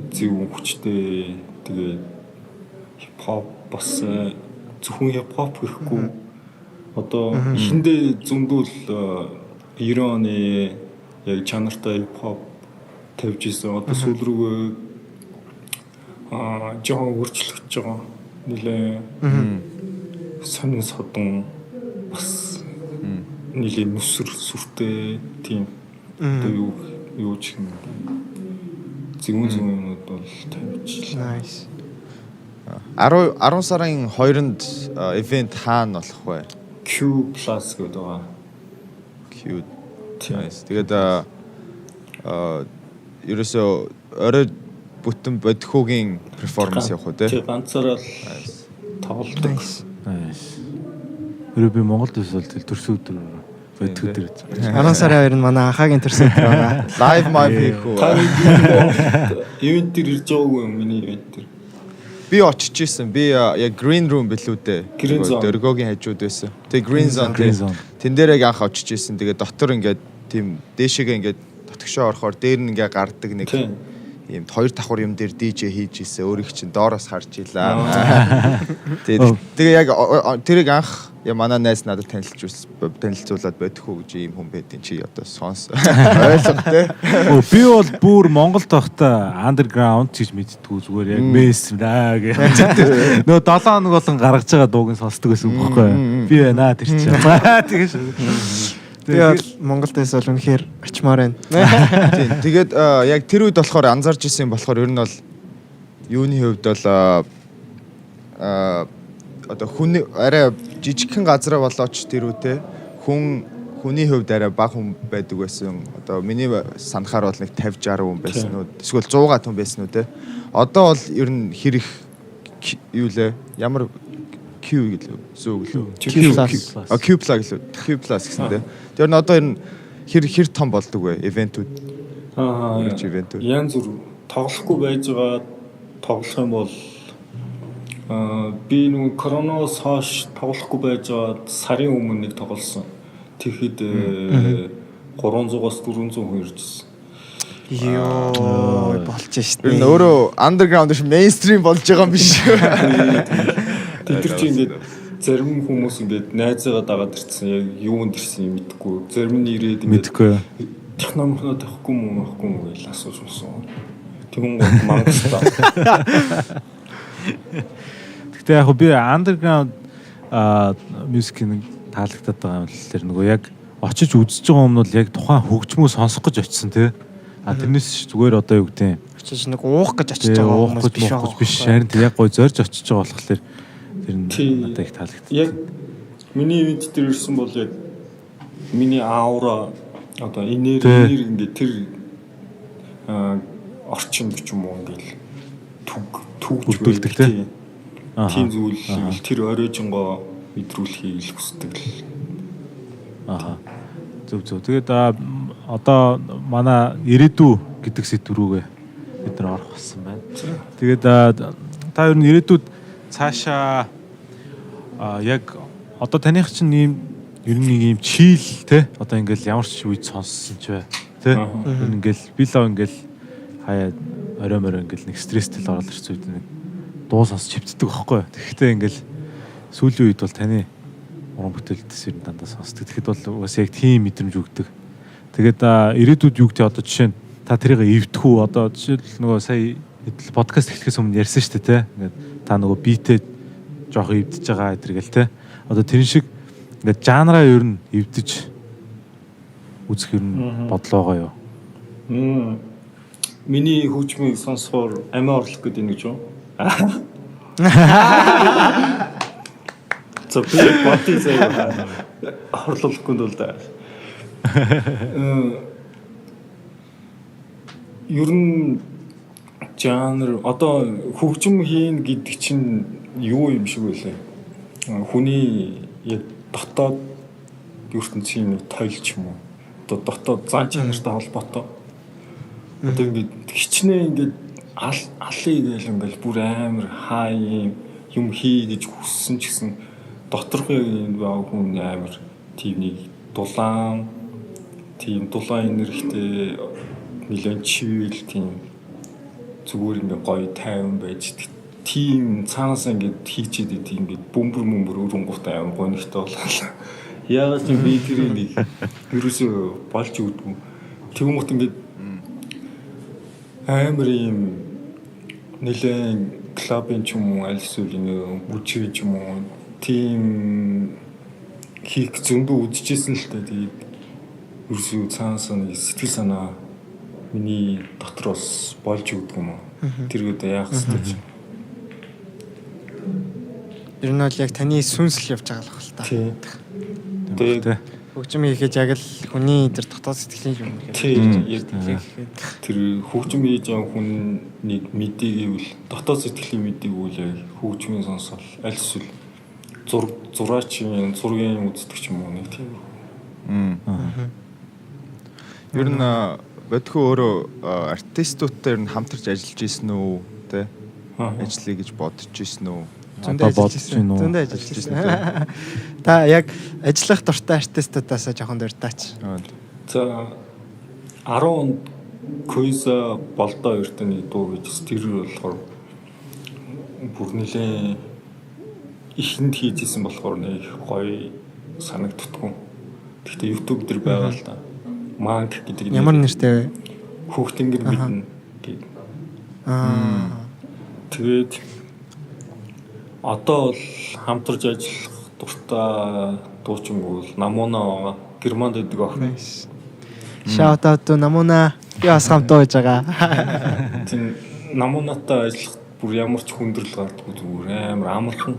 зөвүүн хүчтэй. Тэгээд хипхоп бас зөвхөн хипхоп гэхгүй одоо эхэндээ зөндөл 90 оны яг чанартай хипхоп тавьж исэн. Одоо сүүл рүүгээ жоохон өөрчлөгдөж байгаа. Нэлээд сонин содон бас нэлээд нүсэр сүртэй тийм одоо юу ч юм зэвүүн юмнууд бол тавьчихлаа. Nice. 10 сарын 2-нд event хаана болох вэ? Q+ гэдэг байгаа. Q. Nice. Тэгээд ерөөсөө орой бүтэн Бодхогийн перформанс явах уу те? Тий, ганцаараа л тоглодог. Nice. Өрөө би Монголд байсан бол тэгэл төрсөн өдөр Бодхоо дээр. 10 сарын 2-нд манай анхаагийн төрсөн өдөр байгаа. Live mic хийх үү? Та event дээр ирж байгаагүй юм, миний event дээр. Би очиж исэн. Би яг Green Room билүү дээ. Green Zone. Дөргөөгийн хажууд байсан. Тэгээ Green Zone. Green Zone. Тэн дээр яг анх очиж исэн. Тэгээ дотор ингээд тийм дээшээгээ ингээд дотгошоо орохоор дээр нь ингээд гардаг нэг ийм хоёр давхар юм дээр DJ хийж исэн. Өөрийг чинь доороос харж илаа. Тэгээ яг тэрийг анх манай найз надад танилцуулаад Бодхоо гэж ийм хүн байдیں۔ Чи одоо сонс. Ойлго те. Би бол бүр Монголд байхдаа underground гэж мэддэггүй, зүгээр яг mainstream аа гэх. Нөгөө 7 хоног болон гаргаж байгаа дууг нь сонсдог байсан байхгүй юу? Би байна тэр чинь. Тэгээ шүү. Би бол Монголд байсан бол үнэхээр очимоор байна. Тийм. Тэгээд яг тэр үед болохоор анзаарч исэн юм болохоор ер нь бол юуны хувьд бол одоо хүн арай жижигхэн газараа болооч тэр үедээ хүний хувьд арай бага хүн байдаг байсан. Одоо миний санахаар бол нэг 50 60 хүн байсан уу? Эсвэл 100 гат хүн байсан уу те? Одоо бол ер нь хэр их юу лээ? Ямар Q гэлээ? Зүү гэлээ? Q+. А Q+ гэлээ. Q+ гэсэн те. Тэр нь одоо ер нь хэр том болдог вэ? Ивентүүд. Аа. Ивентүүд. Янз бүр тоглохгүй байж байгаа, тоглох юм бол би нөгөө короноос хойш тоглохгүй байж байгаа сарын өмнө нэг тоглосон. Тэгэхэд 300-аас 400 хүн ирж ирсэн. Йоо, болж шít. Ер нь өөрөө underground биш mainstream болж байгаа юм биш. Тэд нар чи ингээд зарим хүмүүс ингээд найзаагаа дагаад ирсэн, яг юунд ирсэн юм мэдэхгүй. Зарим нь ирээд ингээд мэдэхгүй. Техно мөхнө тавихгүй мөн байхгүй мөн гэж асууж мөсөн. Тэгүн гол мангастаа. Гэхдээ яг би underground music-ийг таалагдаад байгаа юм л тэр нөгөө яг очиж үзэж байгаа юм бол яг тухайн хөгжмөө сонсох гэж очисон тий. А тэрнээс зүгээр одоо юу гэдэг юм. Очиж нэг уух гэж очиж байгаа хүмүүс биш байгаа. Биш харин яг гой зорж очиж байгаа болохоор тэр нь надад их таалагдсан. Яг миний ивент дээр ирсэн бол яг миний аура одоо энерги ингээд тэр орчин ч юм уу ингээд түгж бүрдүүлдэг тий. Тийм зүйл тэр оройжонгоо мэдрүүлэхийг л хүсдэг л. Аа. Зөв зөв. Тэгээд одоо манай ирээдүй гэдэг сэдв рүүгээ бид нар орох болсон байна. Тэгээд та ер нь ирээдүйд цаашаа яг одоо таных чинь ийм ер нь нэг ийм чийл те одоо ингээл ямар ч үед сонссон ч бай те ер нь ингээл би лав ингээл хаяа орой морой ингээл нэг стресстэй л орол ирсэн үед нэг дуу сонсч хөвтдөг байхгүй. Тэгэхдээ ингээл сүүлийн үед бол таны уран бүтээлдээс ер нь дандаа сонсдог. Тэгэхэд бол угаасаа яг тийм мэдрэмж өгдөг. Тэгээд ирээдүйд юу гэдэг одоо жишээ нь та тэрийг эвдэх үү? Одоо жишээл нөгөө сая подкаст эхлэхээс өмнө ярьсан шүү дээ те. Ингээд та нөгөө битээ жоох эвдэж байгаа гэдэргээл те. Одоо тэрэн шиг ингээд жанраа ер нь эвдэж үзэх ер нь бодлоо байгаа юу? Миний хөгжмийг сонсохоор амиа орлох гэдэг нэг юм. За би бодъё заяа. Хорлуулахгүй л да. Ер нь жанр одоо хөгжим хийн гэдэг чинь юу юм шиг байлаа. Хүний яг дотоод ертөнцийн нэг тойл ч юм уу. Одоо дотоод зан чанартай холбоотой. Одоо ингээд хичнээн ингээд алыг гээл ингээл бүр амар хай юм хий гэж хүссэн ч гэсэн доторх яг энд байгаа хүн амар тийм нэг дулаан тийм дулаан энергитэй нэлээд чивэл тийм зүгээр ингээд гоё тайван байж тийм цаанаас ингээд хийчихэд идэв ингээд бөмбөр мөмбөр өрөнгөтэй амар гонигтой боллоо. Яагаад ч би тэрийг нэг ерөөсөө болж өгдөггүй. Тэгмут ингээд амар юм нэлээд клубын ч юм уу аль эсвэл нэг бүжиг ч юм уу тийм хийх зөндөө үдчихсэн л та. Тэгээд ерөөсөө цаанаас нэг сэтгэл санаа миний дотроос болж өгдөг юм уу. Тэргээд яах ёстой ч. Ер нь бол яг таны сүнсэл явж байгаа л байх л та. Тийм. Тэгээд хөгжим хийхэд яг л хүний тэр дотоод сэтгэлийн юм гэдэг. Тийм. Яг тэр хөгжим хийж байгаа хүнийг мэдээгээвэл дотоод сэтгэлийн мэдээгүй л яг хөгжмийн сонсол аль эсвэл зураг зураач зургийн үздэг ч юм уу нэг тийм. Ер нь Бодхоо өөрөө артистуудтай ер нь хамтарч ажиллаж исэн үү те? Ажиллая гэж бодож исэн үү? Зөндөө ажиллаж исэн. Зөндөө ажиллаж исэн. Та яг ажиллах дуртай артистуудаас жоохон дуртаач. За 10 онд Койза Болдоо хоёртой нэг дуу гэж тэр болохоор бүр нэлээ ихэнд хийж исэн болохоор нэг гоё санагддаггүй. Гэхдээ YouTube дээр байгаа л да. Манк гэдэг ямар нэртэй вэ? Хүүхд тэнгэр мэднэ гэдэг. Тэгээд одоо бол хамтарч ажиллах дуртай дуучин бол Намуна байгаа. Германд байдаг охин. Shout out to Намуна. Би бас хамт дуу хийж байгаа. Тийм Намунатай ажиллах бүр ямар ч хүндрэл гардаггүй зүгээр амар амархан.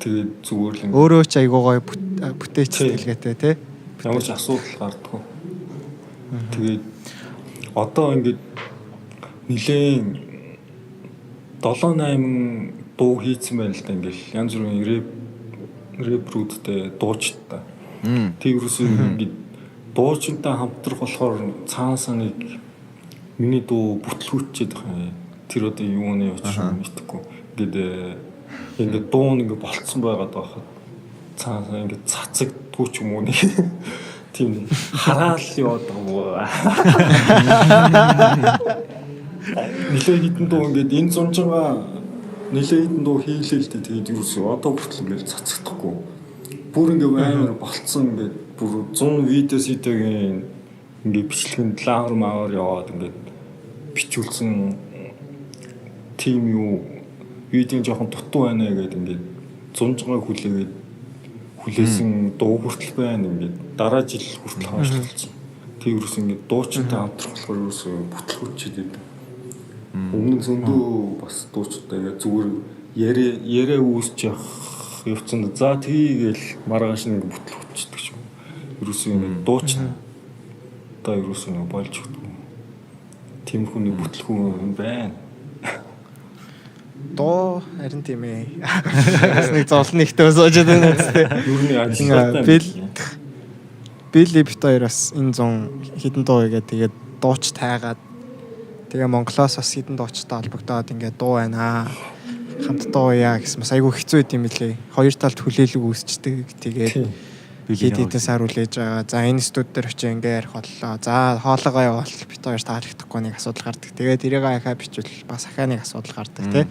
Тэгээд зүгээр л өөрөө ч айгуу гоё бүтээч сэтгэлгээтэй тий. Ямар ч асуудал гардаггүй. Тэгээд одоо ингээд нилээн 7 8 дуу хийцэн байна л да ингээл янз бүрийн рэпрүүдтэй дуучтай. Тэг ерөөсөө ингээд дуучинтай хамтрах болохоор цаанасаа нэг миний дуу бүтлгүүчээд байгаа юм. Тэр одоо юуны учир мэдэхгүй. Ингээд ингээд дуу нь ингээд болцсон байгаад байхад цаанасаа ингээд цацагдгүй ч юм уу нэг тийм хараал яваад байгаа. Нилээ хитэн дуу ингээд энэ зунжгаа нилээ хитэн дуу хийлээ л дээ. Тэгээд ерөөсөө одоо хүртэл ингээд цацагдахгүй. Бүр ингээд амар болцсон ингээд бүр 100 видео ситэгийн ингээд бичлэгэнд лагер маагаар яваад ингээд бичүүлсэн тим юу видео жоохон дутуу байна гэдэг ингээд зунжгаа хүлээгээд хүлээсэн дуу хүртэл байна ингээд дараа жил хүртэл хойшлолцсон. Тэг ерөөсөө ингээд дуучинтай хамтрах болохоор ерөөсөө бүтлгүүчээд байдаг. Өмнө нь зөндөө бас дуучтай ингээд зүгээр яриа үүсч явах явцсан. За тийгээл маргааш нь ингээд бүтлгүүчдэг юм. Ерөөсөө ингээд дуучин та ерөөсөө нэг болж өгдөг. Тиймэрхүү нэг бүтлгүү юм байна. Дуу харин тийм ээ. Бас нэг зовлон ихтэй сууж байгаа үстэй. Ер нь ажиллатай. Билли бит хоёр бас энэ 100 хэдэн дуу хийгээд тэгээд дууч тайгаад тэгээ Монголоос бас хэдэн дуучтай холбогдоод ингээд дуу байна. Хамт дуу яа гэсэн бас айгүй хэцүү байт юм билээ. Хоёр талд хүлээлэг үүсчдэг. Тэгээд хэд хэдэн сар хүлээж байгаа. За энэ студ дээр очиж ингээ ярих боллоо. За хоолоогоо яваал бит хоёр таалагдахгүй нэг асуудал гардаг. Тэгээд тэрийг ахаа бичвэл бас ахаа нэг асуудал гардаг тий.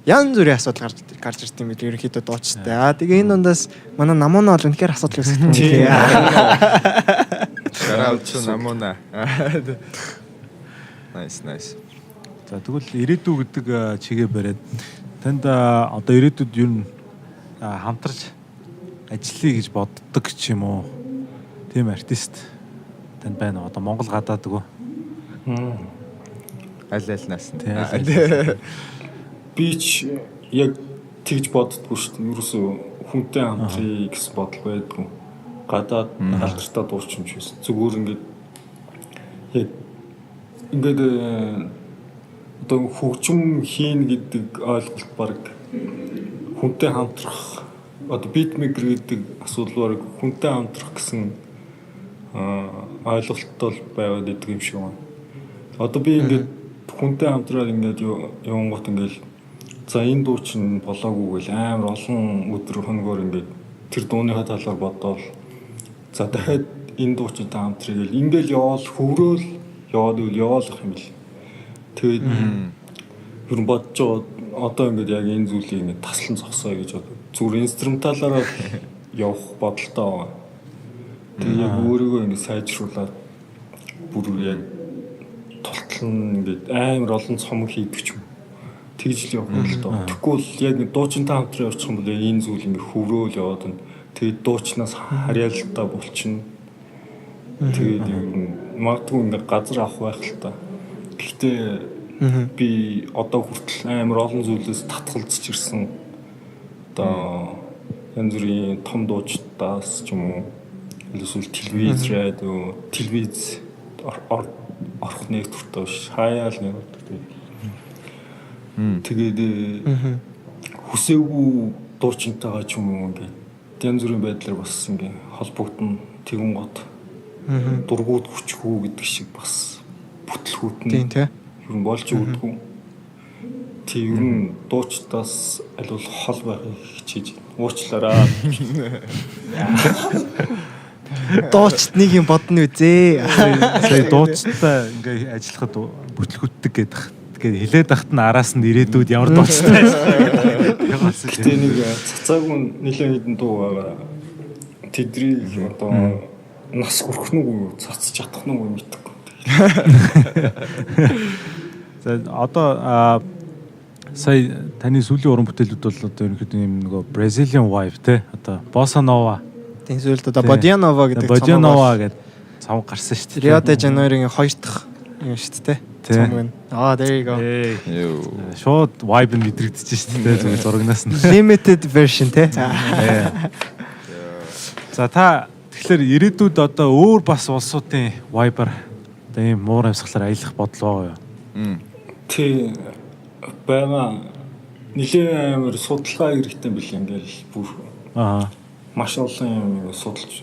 Янз бүрийн асуудал гарч ирд юм билээ. Ерөнхийдөө дуучтай. Аа тэгээ энэ дундаас манай Намуна бол үнэхээр асуудал үүсгэх юм билээ. Shout out to Намуна. Nice nice. За тэгвэл ирээдүй гэдэг чигээ бариад танд одоо ирээдүйд ер нь хамтарч ажиллая гэж боддог ч юм уу? Тийм артист танд байна уу? Одоо Монгол гадаад үгүй. Аль альнаас нь. Би ч яг тэгж боддгоо шүү дээ. Ерөөсөө хүнтэй хамтрая гэсэн бодол байдгүй. Гадаад алдартай дуучин ч байсан. Зүгээр ингээд яг ингээд одоо хөгжим хийн гэдэг ойлголт баг хүнтэй хамтрах одоо битмейкер гэдэг асуудал баг хүнтэй хамтрах гэсэн ойлголт бол байгаад идэг юм шиг байна. Одоо би ингээд хүнтэй хамтраад ингээд явангууд ингээд за энэ дуу чинь болоогүй гэл амар олон өдөр хоногоор ингээд тэр дууныхаа талаар бодоол за дахиад энэ дуу чинь хамтрая гэл ингээд яваал хөврөөл яваад үл яваалах юм бил. Тэгээд ер нь бодож байгаа одоо ингээд яг энэ зүйлийг ингээд таслан зогсоё гэж бод. Зүгээр инструменталаараа явах бодолтой байгаа. Тэгээд яг өөрийгөө ингээд сайжруулад бүр яг тултал нь ингээд амар олон цомог хийдэг ч юм. Тэгж л явах бодолтой. Тэгэхгүй бол яг дуучинтай хамтран явчих юм бол яг энэ зүйл ингээд хөврөөл яваад байна. Тэгээд дуучнаас харьяалалтаа болчихно. Тэгээд ер нь магадгүй ингээд газар авах байх л та. Гэхдээ Би одоо хүртэл амар олон зүйлээс татгалзаж ирсэн. Одоо янз бүрийн том дуучдаас ч юм уу эсвэл телевиз, радио, телевиз орох нэг төртөө биш. Хаяал нэг төртөө. Тэгээд хүсээгүй дуучинтайгаа ч юм уу ингээд янз бүрийн байдлаар бас ингээ холбогдно. Тэгүн гот дургууд хүчгүй гэдэг шиг бас бүтлгүүд нь Тийм тий. ер нь болж өгдөггүй. Тэг ер нь дуучдаас аль болох хол байхыг хичээж уучлаарай. Дуучид нэг юм бодно үзээ. Сая дуучтай ингээ ажиллахад бүтлгүүтдэг гэдэг. Тэгээд хилээд ахт нь араас нь ирээдүйд ямар дуучтай ажиллах гэдэг. Яваасан. Гэтэ нэг цацаагүй нэлээд хэдэн дуу байгаа. Тэдрийг одоо нас хүрэх нь үгүй цац чадах нь үгүй мэдэхгүй. За одоо сая таны сүүлийн уран бүтээлүүд бол одоо ерөнхийдөө юм нөгөө Brazilian vibe те одоо Bossa Nova. Тийм сүүлд одоо Bodianova гэдэг Bodianova гэдэг цомог гарсан шүү дээ. Рио де Жанейрогийн хоёр дахь юм шүү дээ. Цомог нь. Аа, there you go. Шууд vibe нь мэдрэгдэж шүү дээ зүгээр зурагнаас нь. Limited version те. За та тэгэхээр ирээдүйд одоо өөр бас улсуудын vibe-аар одоо ийм муур амьсгалаар аялах бодол байгаа юу? Тий байгаа нэлээд амар судалгаа хэрэгтэй бил ингээл бүр Аа маш олон юм судалж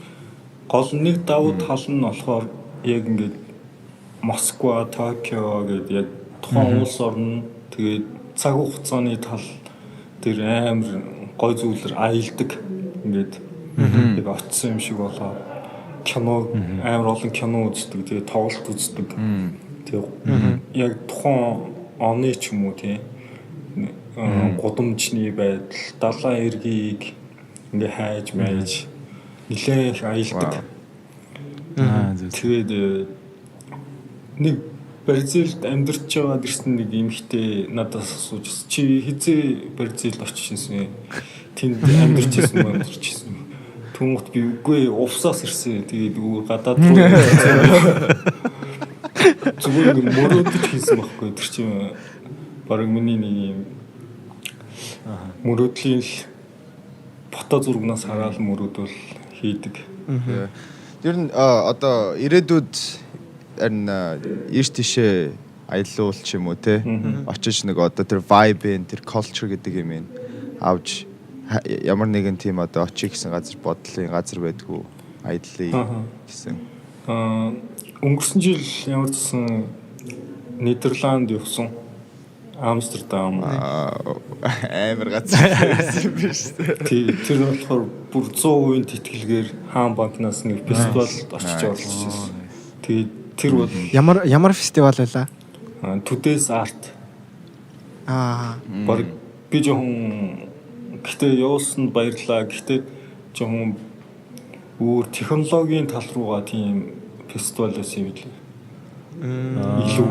гол нэг давуу тал нь болохоор яг ингээд Москва, Токио гэдэг яг тухайн улс орн тэгээд цаг хугацааны тал тэр амар гой зүйлэр аялдаг ингээд яг очсон юм шиг болоо кино амар олон кино үздэг тэгээд тоглолт үздэг тэгээд яг тухайн оны ч юм уу тий гудамжны байдал далайн эргийг ингээ хайж майж нэлээд их аялдаг. Тэгээд нэг Бразилд амьдарч байгаад ирсэн нэг эмэгтэй надаас асууж ирсэн. Чи хизээ Бразилд очиж ирсэн? Тэнд амьдарч ирсэн үү? Амьдарч ирсэн үү? Түнгут би үгүй увсаас ирсэн. Тэгээд үгүй гадаад руу зүгээр нэг мөрөөдөж хийсэн байхгүй. Тэр чинь бараг миний нэг юм мөрөөдлийн л фото зургнаас хараад мөрөөдөл хийдэг. Ер нь одоо ирээдүйд харин ирж тишээ аялуул ч юм уу те очиж нэг одоо тэр vibe-ын тэр culture гэдэг юм ин авч ямар нэгэн тийм одоо очие гэсэн газар бодлын газар байдгүй аяллаа гэсэн. Өнгөрсөн жил ямар ч гэсэн Нидерланд явсан. Амстердам амар газар байсан биш үү? Тий, тэр болохоор бүр 100% тэтгэлгээр хаан банкнаас нэг фестивалд очиж оролцож байсан. Тэгээд тэр бол Ямар фестивал байлаа? Today's Art. Аа. Бараг би жоохон гэтээ явуулсанд баярлаа. Гэтээ жоохон өөр технологийн тал руугаа тийм фестивал байсан юм билээ. Илүү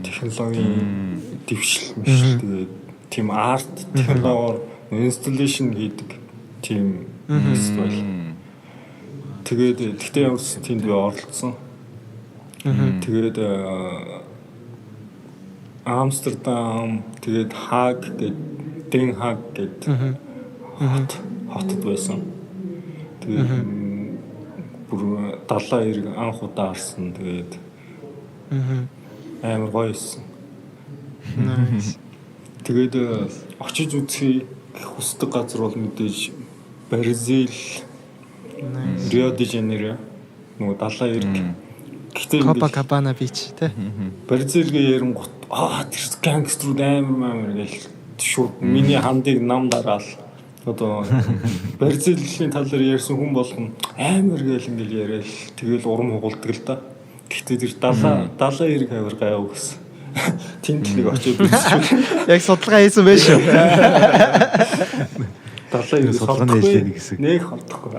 технологийн дэвшил мшил тэгээд тийм арт технологиор инсталлейшн хийдэг тийм фестивал. Тэгээд тэгтээ ямар ч тэнд би оролцсон. Тэгээд Амстердам тэгээд Хаг гээд Дэн Хаг гээд хотод байсан. Тэгээд бүр далайн эрг анх удаа харсан. Тэгээд амар гоё байсан. Nice. Тэгээд очиж үзхийг хүсдэг газар бол мэдээж Бразил, Рио де Жанейро нөгөө далайн эрг. Гэхдээ Copacabana Beach тий. Бразилгээ ярингут тэр гангстерүүд амар гэл шууд миний хандыг нам дараал одоо Бразилийн талаар ярьсан хүн болгон амар гэл ингээл яриад тэгэл урам хугалдаг л да. Гэхдээ тэр далайн эрг авир гайв гэсэн. Тэнд л нэг очиод үзчихв. Яг судалгаа хийсэн байх шүү. Далайн эрг судалгааны ажлын нэг хэсэг. Нэг холдохгүй.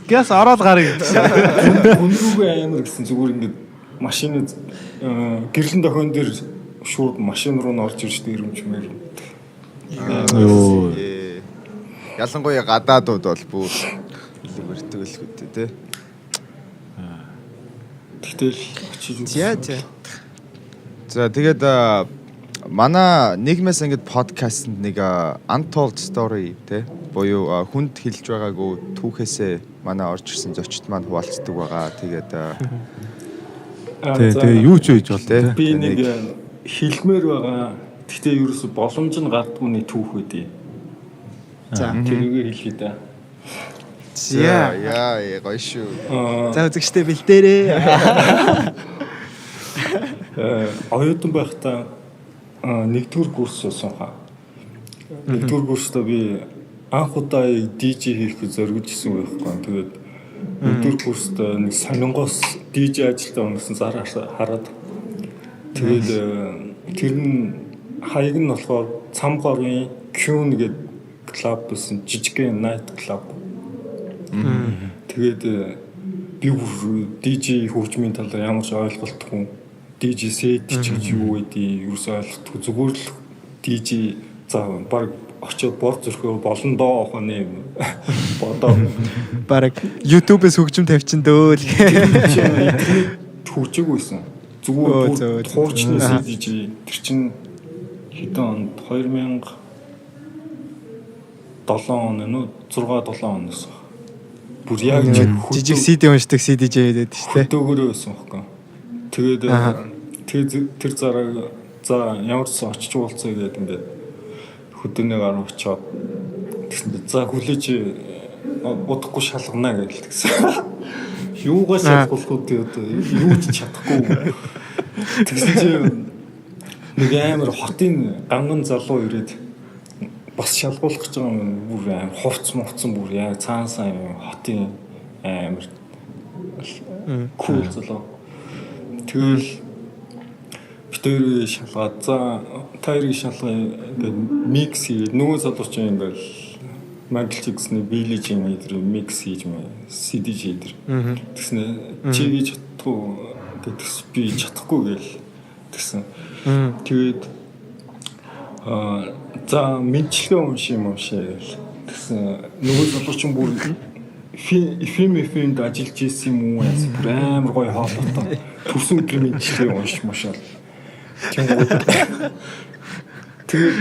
Гяс ороод гарыг гэдэг. Хүн рүүгээ амар гэсэн зүгээр ингээд машины гэрлэн дохион дээр шууд машин руу н орж ирж дээрэмч мэр. Йоо. Ялангуяа гадаадууд бол бүр илүү өртөг л үү те. Тэгтэл очиж За за. За тэгээд манай нийгмээс ингээд подкастт нэг untold story те буюу хүнд хэлж байгаагүй түүхээсээ манай орж ирсэн зочид маань хуваалцдаг байгаа. Тэгээд тэгээ юу ч байж болно те. Би нэг хэлмээр байгаа. Гэхдээ ерөөсө боломж нь гардггүй нэг түүх үүдээ. За тэрүүгээр хэлье да. За яа гоё шүү. За үзэгчтэй бэлдээрээ. Оюутан байхдаа нэгдүгээр курс болсон хаа. Нэгдүгээр курстаа би анх удаа DJ хийх гэж зориглож исэн байхгүй. Тэгээд нэгдүгээр курст нэг сонингоос DJ ажилдаа өнгөрсөн зар хараад тэгээд тэр нь хаяг нь болохоор цам горын Qn гэдэг клуб байсан. Жижигхэн night club. Тэгээд би бүр DJ хөгжмийн талаар ямар ч ойлголтгүй. DJ set ч гэж юу гэдгийг юусоо ойлгохгүй. Зүгээр л DJ за баг очиод бор зөрхөө болно доо хонэ юм бодоо. Бараг YouTube-ээс хөгжим тавьчин дөө л. Интернет хөгжөөгүйсэн. Зүгээр хуучны DJ тэр чин хэдэн онд 2007 он нөө 6 7 он гэсэн. Бүр яг жижиг CD уншдаг CDJ гэдэг шүү дээ. Хөдөөгөөрөө байсан байхгүй. Тэгээд тэр зараг за ямар ч сан очиж уулзъя гэдэг ингээд хөдөөний гар очоод тэгсэн чинь за хүлээж удахгүй шалгана гэж тэгсэн. Юугаас шалгуулах вэ одоо юу ч чадахгүй. Тэгсэн чинь нэг амар хотын ганган залуу ирээд бас шалгуулах гэж байгаа юм бүр амар хувц мувцсан бүр яг цаансаа юм хотын амар кул залуу. Тэгэл бид хоёрыг шалгаад за та хоёрыг шалгая ингээд микс хийгээд нөгөө залуу чинь ингээд Michael Jackson-ы Billie Jean гэдэг микс хийж мэ CDJ дээр. Тэгснэ чи би чадахгүй гэдэгс би чадахгүй гээл тэгсэн. Тэгээд за мэдчилгээ уншия юм уншия гээл тэгсэн. Нөгөө залуу чинь бүр FM-д ажиллаж исэн юм уу яасан бүр амар гоё хоолойтой. Төрсөн өдрийн мэдчилгээ унш мушаал. Тэгээд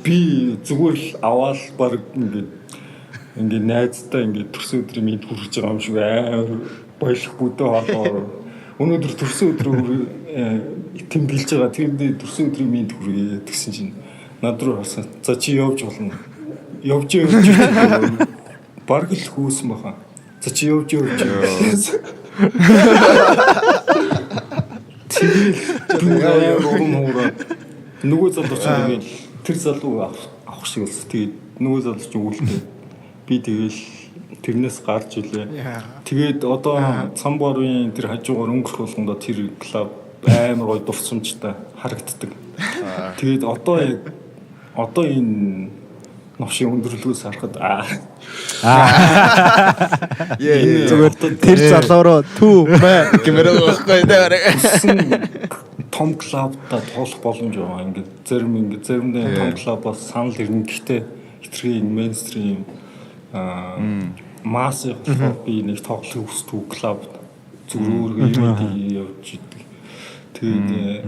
би зүгээр л аваал баг ингээд найздаа ингээд төрсөн өдрийн мэд хүргэж байгаа юм шиг амар баялах бүдөө хоолоор өнөөдөр төрсөн өдрөө тэмдэглэж байгаа. Тэрэндээ төрсөн өдрийн мэд хүргэе гэсэн чинь над руу харсан. За чи явж болно. Явж явж бараг л хөөсөн баха. За чи явж явж. Тэгэл би амар урам хуураад нөгөө залуу чинь тэгэл тэр залуу авах шиг болсон. Тэгээд нөгөө залуу чинь үлдээ. Би тэгэл тэрнээс гарч илээ. Тэгээд одоо Цамбарын тэр хажуугаар өнгөрөх болгондоо тэр клуб амар гоё дурсамжтай харагддаг. Тэгээд одоо яг одоо энэ новшийн өндөрлөгөөс харахад зүгээр тэр залуу руу түү мэ гэмээр байхгүй дээ. Том клубта тоглох боломж байгаа. Ингээд зарим ингээд заримдаа том клубаас санал ирнэ. Гэхдээ хитрхи мейнстрим массын болохоор би нэг тоглохыг хүсдэг клуб зүгээр өөргөө ивент явж идэг. Тэгээд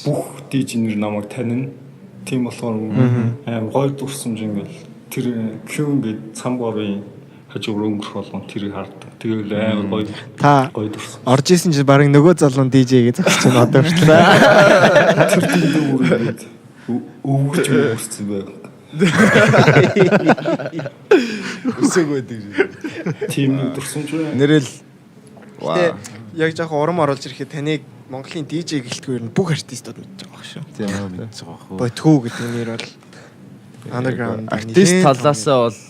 бүх DJ-нэр намайг танина. Тийм болохоор аим гоё дурсамж ингээд тэр Q ингээд цам горын хажуугаар өнгөрөх болгон тэрийг хардаг. Тэгэл амар гоё та гоё дурсамж. Орж исэн чинь бараг нөгөө залуун DJ гэж зогсож байна одоо хүртэл. Тэр дэндүү бүр ингээд өвгөж өвгөрсөн байг. Өсөөг байдаг. Тийм нэг дурсамж байна. Нэрэл Гэтэ яг жоохон урам оруулж ирэхэд таныг Монголын DJ гэлтгүй ер нь бүх артистууд мэдж байгаа шүү. Тийм мэдж байгаа хөө. Ботхүү гэдэг нэр бол underground артист талаасаа бол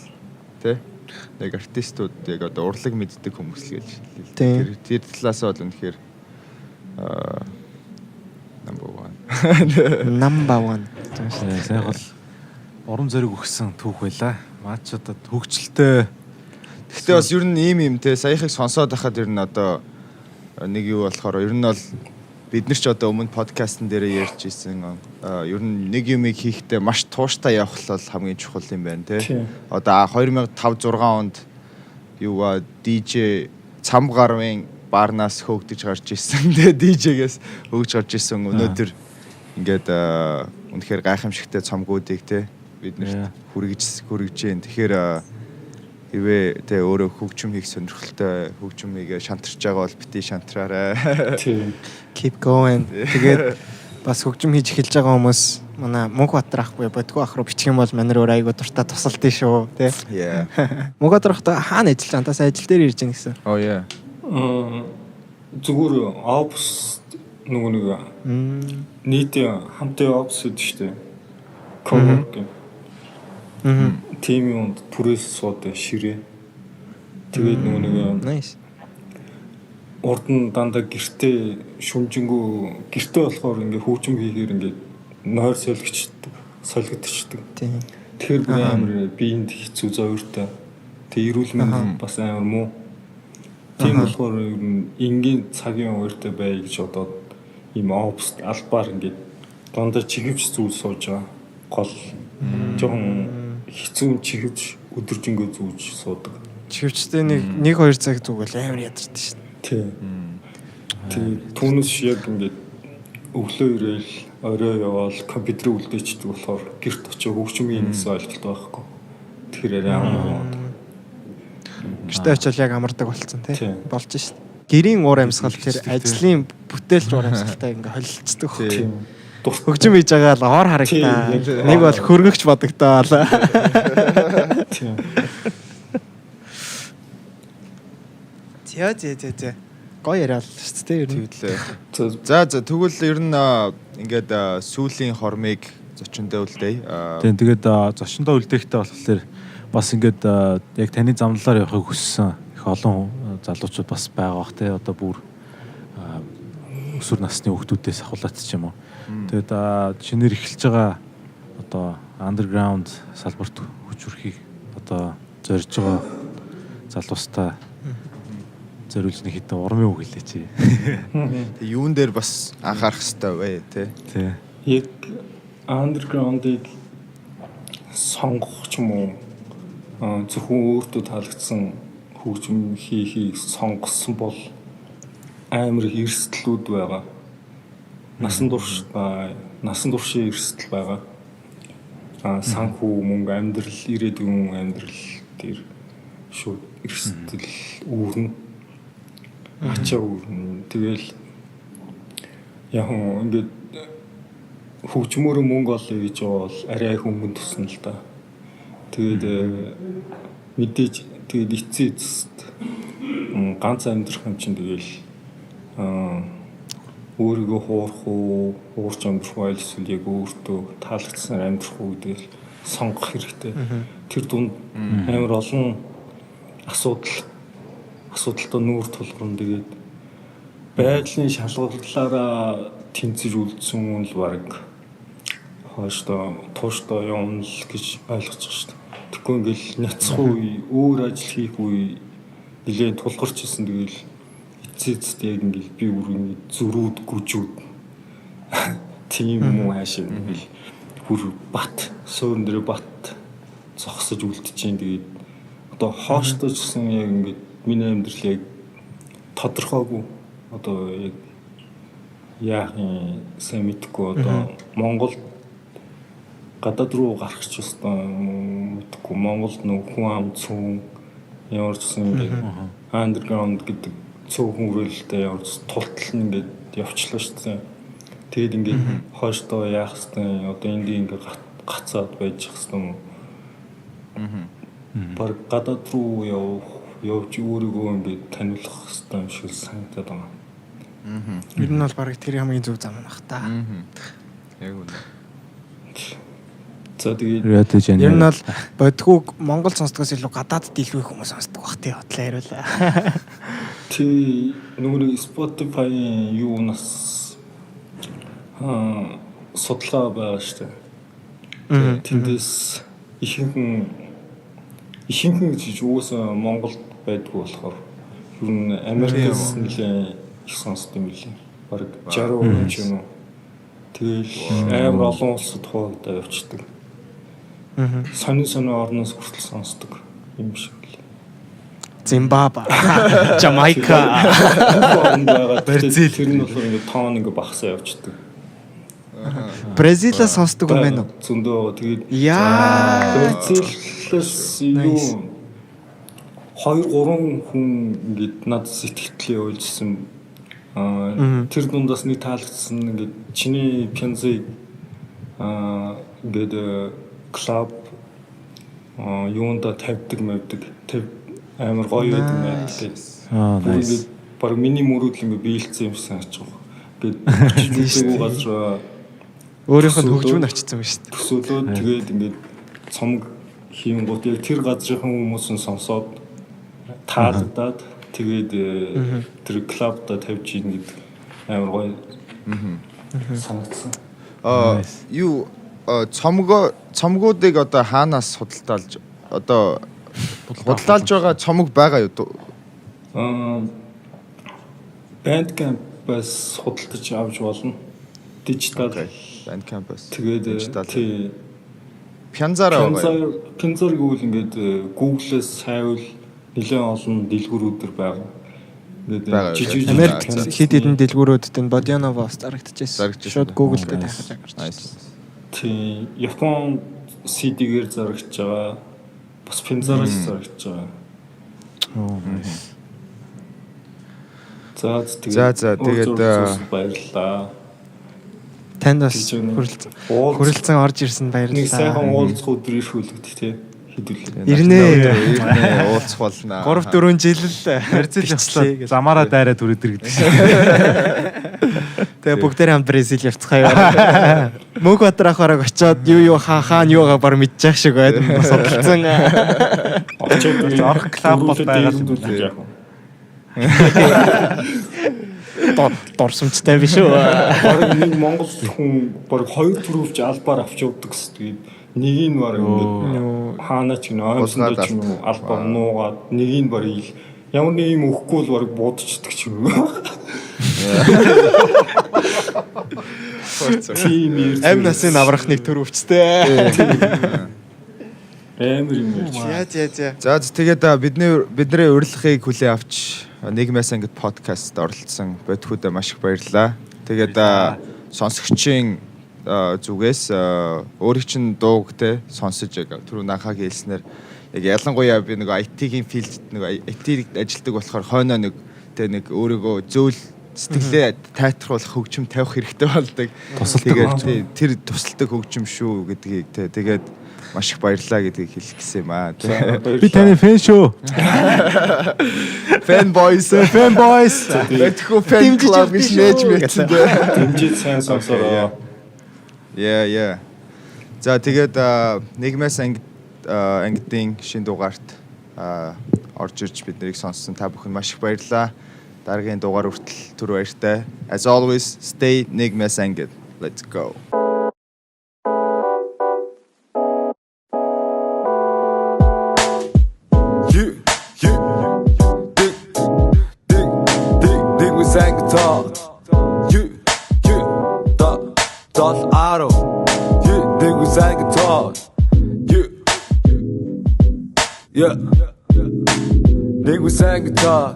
тий яг артистууд яг одоо урлаг мэддэг хүмүүс л гэж хэлээ. Тэр талаасаа бол үнэхээр number 1. Number 1. Сайн бол урам зориг өгсөн түүх байла. Маач одоо хөгжилтэй. Гэхдээ бас ер нь ийм юм те саяхыг сонсоод байхад ер нь одоо нэг юу болохоор ер нь бол бид нар ч одоо өмнө подкастн дээр ярьж исэн ер нь нэг юмыг хийхдээ маш тууштай явах л хамгийн чухал юм байна те. Одоо 2005 6 онд юугаа DJ Цам гарвын Барнаас хөөгдөж гарч ирсэн. Тэгээ DJ-гээс хөөгж гарч ирсэн. Өнөөдөр ингээд үнэхээр гайхамшигтай цомгуудыг те бид нарт хүргэж байна. Тэгэхээр хэрвээ те өөрөө хөгжим хийх сонирхолтой, хөгжим хийгээ шантарч байгаа бол бити шантраарай. Тийм. Keep going. Тэгээд бас хөгжим хийж эхэлж байгаа хүмүүс манай Мөнхбаатар ах буюу Бодгоо ах руу бичих юм бол манайр өөр айгуу дуртай тусалдээ шүү, тий. Yeah. Мөнхбаатар ахтай хаана ажиллаж байгаа? Тас ажил дээр ирж байгаа гэсэн. Oh yeah. Зүгээр офс нөгөө нэг нийтийн хамтын офс гэдэг шүү дээ. Coworking. Тийм юмд түрээс суудаг ширээ. Тэгээд нөгөө нэг Nice. Урд нь дандаа гэртээ шүнжэнгүү гэртээ болохоор ингээ хөгжим хийхээр ингээ нойр солигдчихдаг. Тийм. Тэгэхээр би амар биеинд хэцүү зовиртой. Тэг эрүүл мэнд бас амар муу. Тийм болохоор ер нь энгийн цагийн ууртай бай гэж бодоод ийм офс албаар ингээ дандаа чихвч зүйл сууж байгаа. Гол жоохон хэцүү чихвч өдөржингөө зүүж суудаг. Чихвчтэй нэг 2 цаг зүгэл амар ядардаг шүү дээ. Тийм. Тэгээд түүнээс яг ингээд өглөө ирээл орой яваал компьютерийг үлдээчдэг болохоор гэрт очиж хөгжмийн гэсэн ойлголт байхгүй. Тэгэхээр арай амар. Гэртээ очивол яг амардаг болцсон тий. Болж шít. Гэрийн уур амьсгал тэр ажлын бүтээлч уур амьсгалтай ингээ холилддог. Тийм. Хөгжим хийж байгаа л ор харагдаа. Нэг бол хөргөгч бодогдоол. Тийм. Зэ. Гоё яриа л шүү дээ ер нь. Тэглээ. За тэгвэл ер нь ингээд сүүлийн хормыг зочиндоо үлдээе. Тийм, тэгээд зочиндоо үлдээхдээ болохоор бас ингээд яг таны замналаар явахыг хүссэн их олон залуучууд бас байгаа бах те. Одоо бүр өсвөр насны хүүхдүүдээс ахуулаад ч юм уу. Тэгээд шинээр эхэлж байгаа одоо underground салбарт хүч хүрхийг одоо зорж байгаа залуустаа зориулж нэг хэдэн урмын үг хэлээч. Тэг юун дээр бас анхаарах хэрэгтэй вэ те? Тий. Яг underground-ыг сонгох ч юм уу зөвхөн өөртөө таалагдсан хөгжим хийхийг сонгосон бол амар их эрсдлүүд байгаа. Насан туршийн эрсдэл байгаа. Санхүү мөнгө амьдрал ирээдүйн амьдрал дээр шууд эрсдэл үүрнэ. Ачаа үүрнэ. Тэгэл яг ингээд хөгжмөөрөө мөнгө олъё гэж байгаа бол арай их хөнгөн төснө л да. Тэгээд мэдээж тэгээд эцсийн эцэст ганц амьдрах юм чинь тэгэл өөрийгөө хуурах уу, хуурч амьдрах уу, эсвэл яг өөртөө таалагдсанаар амьдрах уу гэдгийг сонгох хэрэгтэй. Тэр дунд амар олон асуудалтай нүүр тулгарна. Тэгээд байгалийн шалгарлаараа тэнцэж үлдсэн хүн л баг хоошдоо туушдоо явна л гэж ойлгож байгаа шүү дээ. Тэгэхгүй ингээл няцах үе, өөр ажил хийх үе нэлээд тулгарч исэн. Тэгэл эцэцэд яг ингээл би бүр ингээд зөрүүд гүжүүд тийм юм уу хаашаа ингээл бүр бат суурин дээр бат зогсож үлдчихээн. Тэгээд одоо хоошдоо ч гэсэн яг ингээд миний амьдрал яг тодорхойгүй, одоо яг яах юм сайн мэдэхгүй, одоо Монгол гадаад руу гарах ч ёстой мэдэхгүй, Монголд нөх хүн ам цөөн ямар ч гэсэн ингээд underground гэдэг цөөхөн үрэлтэй ямар ч тултал нь ингээд явчлаа шүү дээ. Тэгээд ингээд хойштоо яах хэвтэй, одоо энд ингээд гацаад байж хэвтэй юм. Баг гадаад руу явж өөрийгөө ингээд таниулах хэвтэй юм шиг санагдаад байгаа. Ер нь бол баг тэр хамгийн зөв зам байх та. Яг үнэ. За тэгээд ер нь бол бодгүйг Монгол сонсдгоос илүү гадаадд илүү их хүмүүс сонсдог бах тий, бодлоо яриулаа. Тий, нөгөө нэг Spotify-ийн юунаас судалгаа байгаа шүү дээ. Тэндээс ихэнх нь гэж угаасаа Монголд байдгүй болохоор ер нь Америкээс нэлээд их сонсд юм билээ. Бараг 60% ч юм уу. Тэгэл амар олон улсад хуваагдаа явчихдаг. Сонин орноос хүртэл сонсдог юм шиг л. Зимбаб, Жамайка, Бразил тэр нь болохоор ингээд тоон ингээд багасаа явчихдаг. Бразилаа сонсдог юм байна уу? Зөндөө байгаа. Тэгээд Яа. Бразилаас юу 2 3 хүн ингээд надад сэтгэлдлээ явуулжсэн. Аа тэр дундаас нэг таалагдсан ингээд чиний пянзыг аа ингээд клуб юунда тавьдаг мавьдаг амар гоё байдаг маяг. Аа nice. Ингээд баг миний мөрөөдөл ингээд биелсэн юм шиг санагдаж байгаа. Ингээд очиж газар Өөрийнх нь хөгжмөнд очсон юм шүү дээ. Төсөөлөөд тэгээд ингээд цомог хийнгүүт яг тэр газрынхан хүмүүс нь сонсоод таалагдаад тэгээд тэр клубда тавьж ийн гэдэг амар гоё санагдсан. Аа юу цомгоодыг одоо хаанаас худалдаалж одоо худалдаалж байгаа цомог байгаа юу? Аа Bandcamp-аас худалдаж авч болно. Digital Bandcamp-аас. Тэгээд тий Пянзаараа байгаа юу? Пянзаар гэвэл ингээд Google-ээс хайвал нэлээд олон дэлгүүрүүд төр байгаа. Ингээд жижиг Америкт хэд хэдэн дэлгүүрүүдэд энэ Бодянова бас зарагдчихсэн. Шууд Google дээр хайхаж гарч ирсэн. Тий, Япон CD-гээр зарагдж байгаа. Бас Пянзаараас зарагдж байгаа. Оо nice. За тэгээд За тэгээд баярлалаа. Танд бас хүрэлцэн орж ирсэн баярлалаа. Нэг сайхан уулзах өдөр ирэх үлэгдэх тий. Хэдүүлээ. Ирнэ. Ирнэ уулзах болно. 3 4 жил л Бразил явцлаа. Замаараа дайраа түрээдэр гэдэг шиг. Тэгээ бүгдээрээ хамт Бразил явцгаая. Мөнх Батар ах бараг очиод юу хаан юугаа баг мэдчих шиг байд. Бас судалцсан. Очиод орох клуб бол байгаа юм яг. Дурсамжтай биш үү? Бараг нэг монгол хүн бараг хоёр төрөвч албаар авч явдаг гэсэн. Тэгээд нэг нь бараг ингээд хаанаа ч гэнэ оймсондоо ч юм уу албаар нуугаад нэг нь бараг ил ямар нэг юм өгөхгүй бол бараг буудчихдаг ч юм уу. Тийм Амь насын аврах нэг төрөвчтэй. Амар юм ярьж. За. За тэгээд бидний урилгыг хүлээн авч Нийгмээс ангид подкастт оролцсон бодхүүдээ маш их баярлалаа. Тэгээд сонсогчийн зүгээс өөрийн чинь дууг те сонсож яг түрүү нахагийн хэлснээр яг ялангуяа би нэг IT-ийн филдд нэг IT-д ажилладаг болохоор хойноо нэг те нэг өөрийгөө зөөл сэтгэлээ тайтгаруулах хөгжим тавих хэрэгтэй болдог. Тусалдаг. Тэр тусалдаг хөгжим шүү гэдгийг те тэгээд маш их баярлалаа гэдгийг хэлэх гэсэн юм аа. Би таны фэн шүү. Fan boys, fan boys. Бэтхүү fan club гэж нээж мэдсэн дээ. Дэмжиж сайн сонсороо. Yeah, yeah. За тэгээд нийгмээс ангидын шинэ дугаарт орж ирж бид нарыг сонссон та бүхэн маш их баярлалаа. Дараагийн дугаар хүртэл түр баяртай. As always, stay нийгмээс ангид. Let's go. Yeah. Niggas ain't talk.